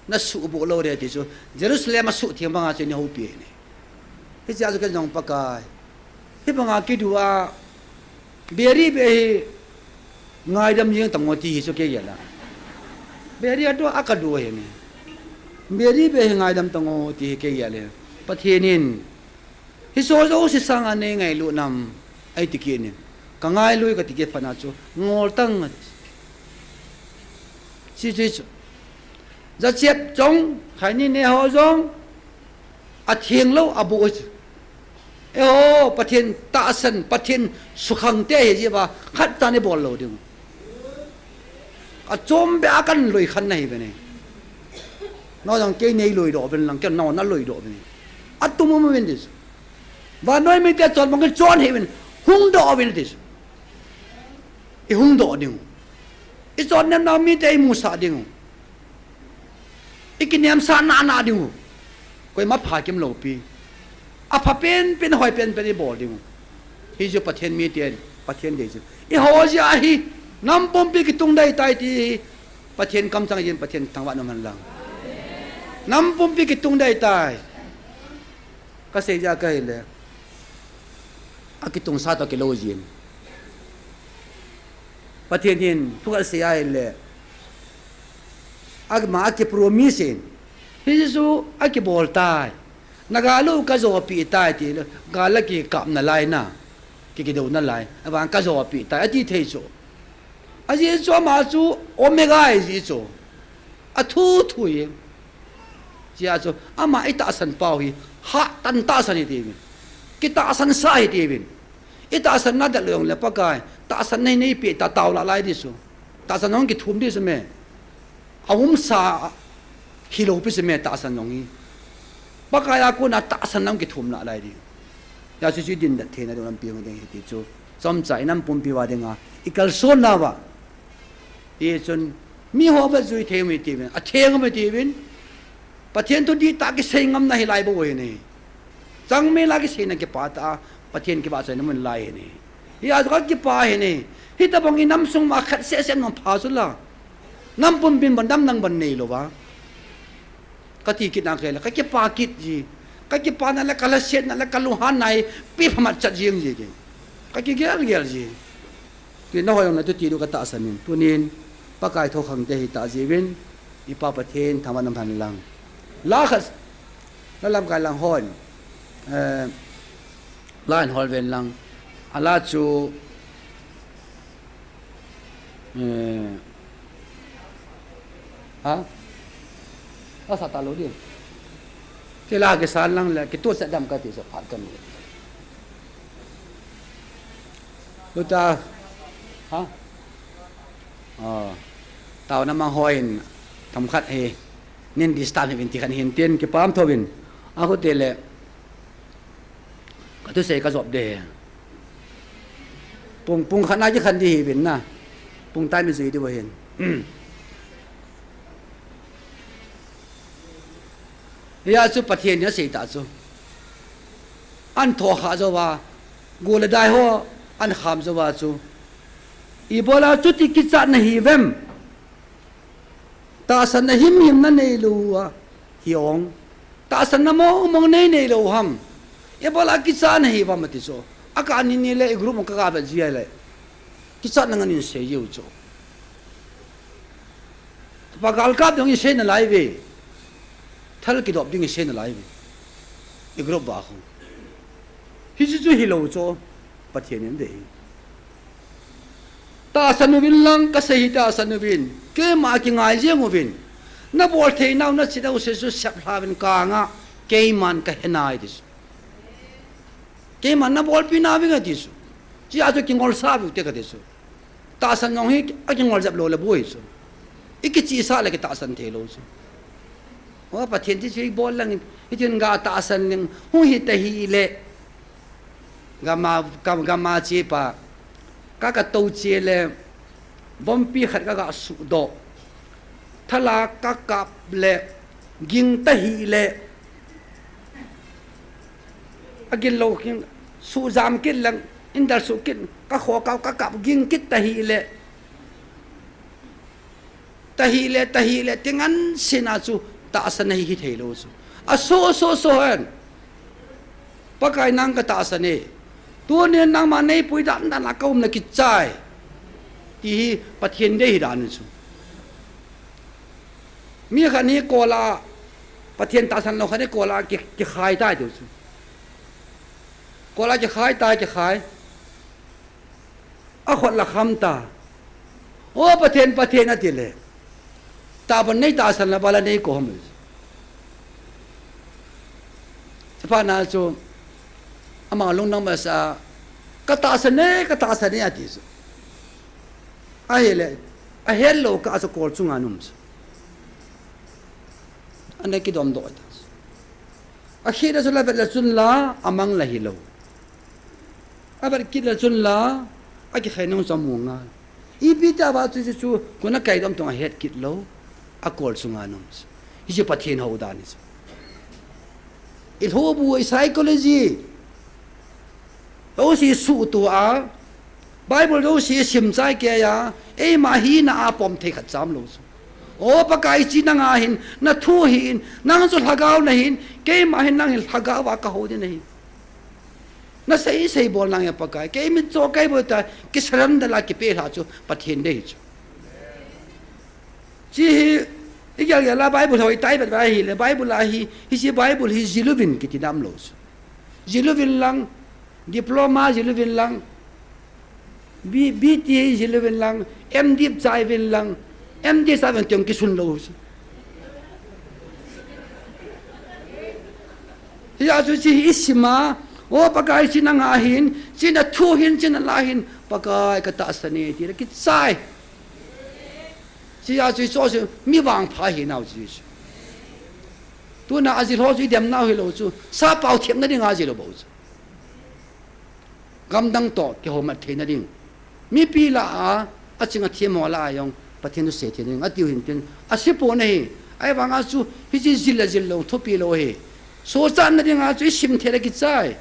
Na suhboh lou ding ti chu. Jerusalem a suhtheng banga chu nei houpi ahi. Hichea chu ken jong Pakai, hibanga kidu a, beri beh hi ngaidam jeng tang o ti hi chu kei gel a. Beri a du a ka du ahi ne. Beri beh hi ngaidam tang o ti hi kei gel e. Pathen in, hiche jouse sanga nei ngailu nam, eiti kit in. Ka ngailu e kati kit phat na chu, ngol tang a. Hiche chu. Jachep jong, khaini ne ho jong, atheng lou, aboh chu. Eiho, Pathen tahsan, Pathen sukhang te hi jiva, khat ta nei bol lou ding. Achom beh a kan loi khan na hi ve ne. Nang jong kei nei loi doh uvin lang, kei nang na loi doh uvin. Atum um uvin ti chu. Vannoi mite chon bang chon hi uvin, hung doh uvin ti chu. I hung doh ding u. I chon nem nau mite i musah ding u. I kinem sah nana ding u. Koima pha kim lou pi. Apha penpen, hoi penpen i bol ding u. Hichu Pathen miten, Pathen dei chu. Eiho jeh a hi, nam pumpi kitung dei tai ti hi. Pathen kamchang jin, Pathen thangvah in um hen lang. Nam pumpi kitung dei tai. Ka sei jeh a ka hile. Akitung sa toh kilou jin. Pathen hin thu ka sei a hile. Ama a kipromise in. Hichu akibol tai. Na gal u ka jopi tai ti le. Gal a kikap nalai na. Ki, kidou nalai. Avang ka jopi tai. Ati thei chu. Ajeh chu ama chu Omega ahi jeh chu. Athu thu hi. Hichea chu ama i tahsan pau hi. Hahtan tahsan hi ti uvin. Kitahsan sa hi ti uvin. I tahsan na dal jong le Pakai. Tahsan nei nei pe ta tao la lai di chu. Tahsan jong kithum di chu me. Aum sa hilou pi chu me tahsan jong hi. Pakai a kona tahsan jong kithum la lai di. Hichu chu i dindet theina ding lampi hung ding hi ti chu. Chomcha i nam pumpi uva dinga. I kalson nauva. Hichun, miho va jui thei um i ti uvin, atheng um i ti uvin. Pathen thu dihtah kisei ngam na hilai bou ahi ne. Changmel a kiseina kipah tah a, Pathen kivahchoina mun lai ahi ne. Hia chu ka kipah ahi ne. Hitobang i nam sung ma khat seh seh nom pha chu la. Nam pumpin ban dam nang ban nei lou va. Ka ti kit na kei le, ka kipah kit ji. Ka kipah na le, ka lhasetna le, ka lunghanna hi, pi phamat chat jing ji kei. Ka kigel gel ji. Kei na hoi jong na tu ti du ka tahsan in. Tunin, Pakai thokhang te hi tah jiuvin, i Pa Pathen thangvah in um hen lang. La khat, la lamkai lang hon. Eh, La in hol ven lang. A la chu, eh, ha? A sa ta lou di. Kei la kisan lang le, kituh set dam ka ti sa phat kan. Luta, ha? Oh. Tao na mang hoi in, themkhat hi. Nin disturb hi vin ti khan hin tin, kipah um tho vin. A khu te le, Ka thusei ka jop de. Pung, pung khat na kikhen di hi vin na. Pung time i jui di vo hin. Hia chu Pathen in asei ta chu. An tho kha jou va. Gol le dai ho an kham jou va chu. Ibola chuti kichat na hi vem. Tahsan na himhim na nei lou a, hi ong. Tahsan na mong mong nei nei lou ham. Ibola kichat na hi vem ati chu. A ka ni ni le i group ka ga ve ji le. Kichat na ngan in sei jiu chu. Pa gal kap ding i sei na lai ve. Thal kidop ding i sei na lai ve. I group va khu. Hichu chu hilou chu. Pathen in dei. Tahsan uvin lang, ka sei hi tahsan uvin. Keima kingai jeng uvin. Na bol thei nau na chi nau se chu sep hla vin ka nga. Keiman ka he nai ti chu. Keiman na bolpi na vin a ti chu. Chia chu kingol sa vin te ka ti chu. Tahsan jong hi a kingol jep lou le boi chu. I kichi sa le kitahsan thei lou chu. O Pathen ti chu i bol lang in. Hitin ga tahsan ning. Hu hi ta hi le. Gama, ka, gama che pa. Ka ka to che le. Vompi khat ka ga su do. Thala ka kap le. Ging ta hi le. A gin lou king. Su jam kit lang. Indal su kit. Ka kho ka, ka kap ging kit ta hi le. Tahih le, tahih le, ti ngan sina chu tahsan ahi, hithei lou chu. Aso, so, so hen. Pakai nang katahsan e. Tunin nangma neipui dan dan a kaumna kichai. Ti hi Pathen dei hi dan chu. Mi khat hi kola, Pathen tahsan lou khat hi kola ki, kikhai tai tiu chu. Kola kikhai tai, kikhai. Akhut la kham ta. O Pathen, Pathen ati le. Tahbeh nei tahsan la bala nei ko ham. Chapana chu ama lungdam masa, katahsan e, katahsan e ati chu. Ahile, ahet lou kah chu kol chunga um chu. Ana kidom doh ta. Akhit a chu la vet le chun la, amang la hilou. Avet kit le chun la, akikhai nung chu amu ngal. Ipi tia chu chu, chu, kona kaidom tong ahet kit lou, akol chunga um chu. Hichu Pathen hou dan hi chu. I lhobu, i psychology. Jouse suhtup a, Bible jouse sim chai kei a, eima hina a pom thei khat cham lou chu. O Pakai, chi nanga hin, nathu hin, nang chu lhagao nahin, keima hin nang hin lhagao a kahou ding nahi. Nasei sei bol nang e Pakai, kei mitcho kaibol ta, kisurrender la kipelha chu, Pathen dei chu. Chi hi, i gel gel a Bible hoi tai vet vai hile, Bible a hi, hiche Bible hi jiluvin kiti dam lou chu. Jiluvin lang, diploma jiluvin lang, B-, B T jiluvin lang, M.Div chauvin lang, M.Div chauvin teng kisun lou chu. Hijeh chun chi hi i sim a, o Pakai chi nanga hin, chi nathu hin, chi nala hin, Pakai katahsan e, ti le kichai. Hijeh chun chu chu mi vangpha hi nau chu chu. Tuna ajil ho chu i dem nau hilou chu, sappao themna dinga jil lou bou chu. Gamdang toh kihoumat theina ding. Mipi lah a, aching athem ho lah a jong, Pathen thusei theina ding, atiu hin tin, asei pon ahi, ahivanga chu, hiche jil le jil lou, thupi lou ahi. Sochatna dinga chu, i sim thei le kichai.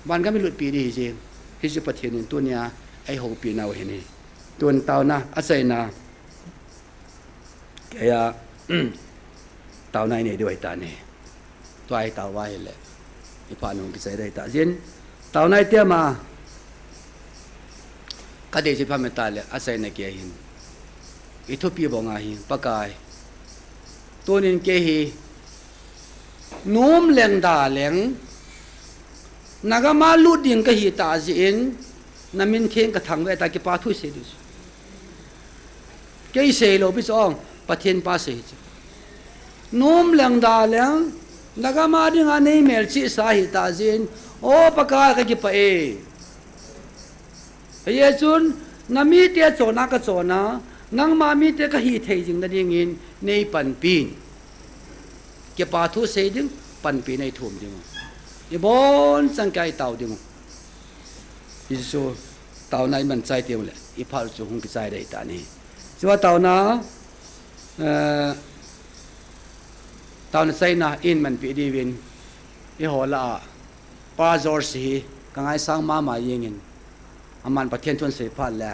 Vangam i lutpi ding hijeh, hiche Pathen in tunia, eihoupi nau ahi. Tun taona, achaina. Kei a, taona i nei diu ahi tai. Tua i tao uva ahile. I phat nung kichai dei ta jin. Taona i tiam a. Ka dei jin pha me ta le, achaina kei hin. I thupi bou nga hi, Pakai. Tunin kei hi. Nom leng da leng. Nagam a lut ding kahi ta jeh in. Namin theng kathangvah ta, kipa thu sei diu. Kei sei lou pi chu ong, Pathen pa sei chu. Nom leng da leng, nagam a dinga nei melchihsa ahi ta jeh in, o Pakai kakipah e. Hijeh chun, namite chonna kachonna, nangma mite kahi thei jing na dingin, nei panpin. Kipa thu sei ding, panpi nei thum ding. I bonchan kei tao ding. Hichu taona i man chai teng le, i phat chu hung kichai dei ta ahi. Chua taona, eh, taona chaina in manpi diuvin, i ho lah a, Pa George hi, ka ngaisang mama jengin, aman Pathen thu asei phat le,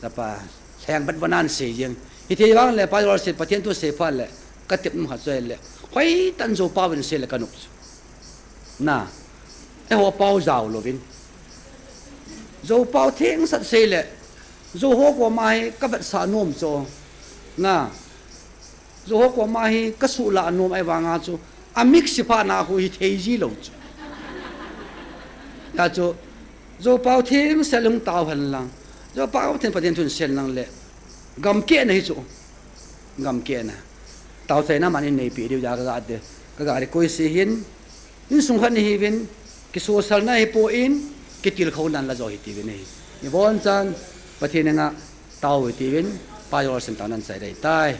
tapa, lheng bat vana asei jeng. Hiti vang le, Pa George Pathen thu asei phat le, ka tep nom khat chu ahile, hoitah in Jou pao in sei le ka nop chu. Na, eiho pao jao louvin. Jou pao thengsel sei le, Jou ho koma hi ka vetsah nom chu. Na, Jou ho koma hi ka suhlah nom ahivanga chu, a mix phat na khu hithei ji lou chu. Hijeh chun, Jou pao thengsel hung tao hen lang. Jou pao theng Pathen thu sei hen lang le, gam kehna hi chu. Gam kehna. Tao chaina man in neipi diu jeh a ka ga te. Ka ga request hin. Insung khat nahiuvin, kisosalna hipon, kitilkhouna la jo hitiuvin ahi. Ni bonchan, Pathen henga tao hitiuvin, Pa George in taona ahin chai dei tai.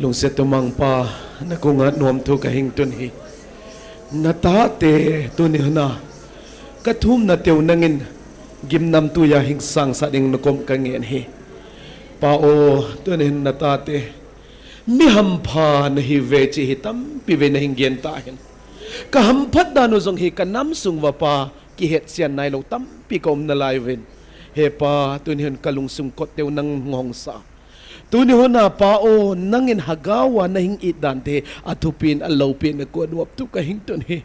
Lungset tumang Pa, na kong a nuam thu ka hing tun hi. Na tate tuni huna ka thumna teu nangin gimnamtui a hing sangsah ding na kom ka ngen hi. Pa o, tuni hin na tate mi hampha na hi ve chi hi tampi ve na hing gen ta hin. Ka hamphat dan u zong hi ka nam sung va Pa kihet sian nai lo tampi ka um na lai vin. He Pa, tuni hin ka lungsung kot teu nang ngong sa. Tuni huna Pa o, nangin hagau a na hing it dan te a thupin a lopin na kua nuam thu ka hing tun hi.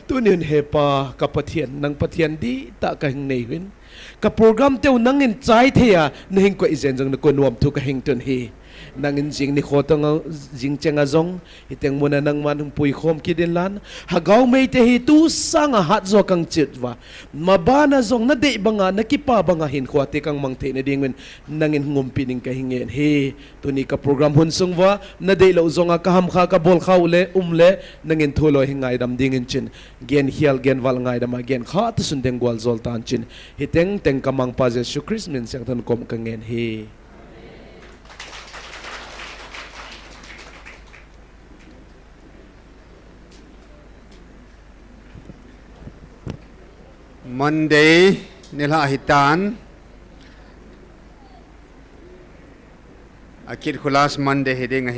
Tuni hun he Pa, ka Pathian, nang Pathian di ta ka hing nei hin. Ka program teu nangin chai thei a na hing kua i zen zong na kua nuam thu ka hing tun hi. Nangin zing ni kho tong a, zing cheng a zong, hiteng muna nangman hung pui khom kidin lan. Hagau mei te hi tu sang a hat zo kang chit va. Mabana zong na dei banga, na kipa banga hin khua te kang mang thei na ding vin. Nangin ngumpi ning ka hing ngen hi. Tuni ka program hun sung va, na dei lo zong a ka ham kha ka bol kha u le, um le, nangin thu lo hi ngaidam dingin chin. Gen hial, gen val ngaidam a, gen kha ta sun deng gual zol tan chin. Hiteng teng ka mang Pa Jesu Christ min siang thon kom ka ngen hi. Monday, nilha hitan. Akit khu last Monday hi ding ahi.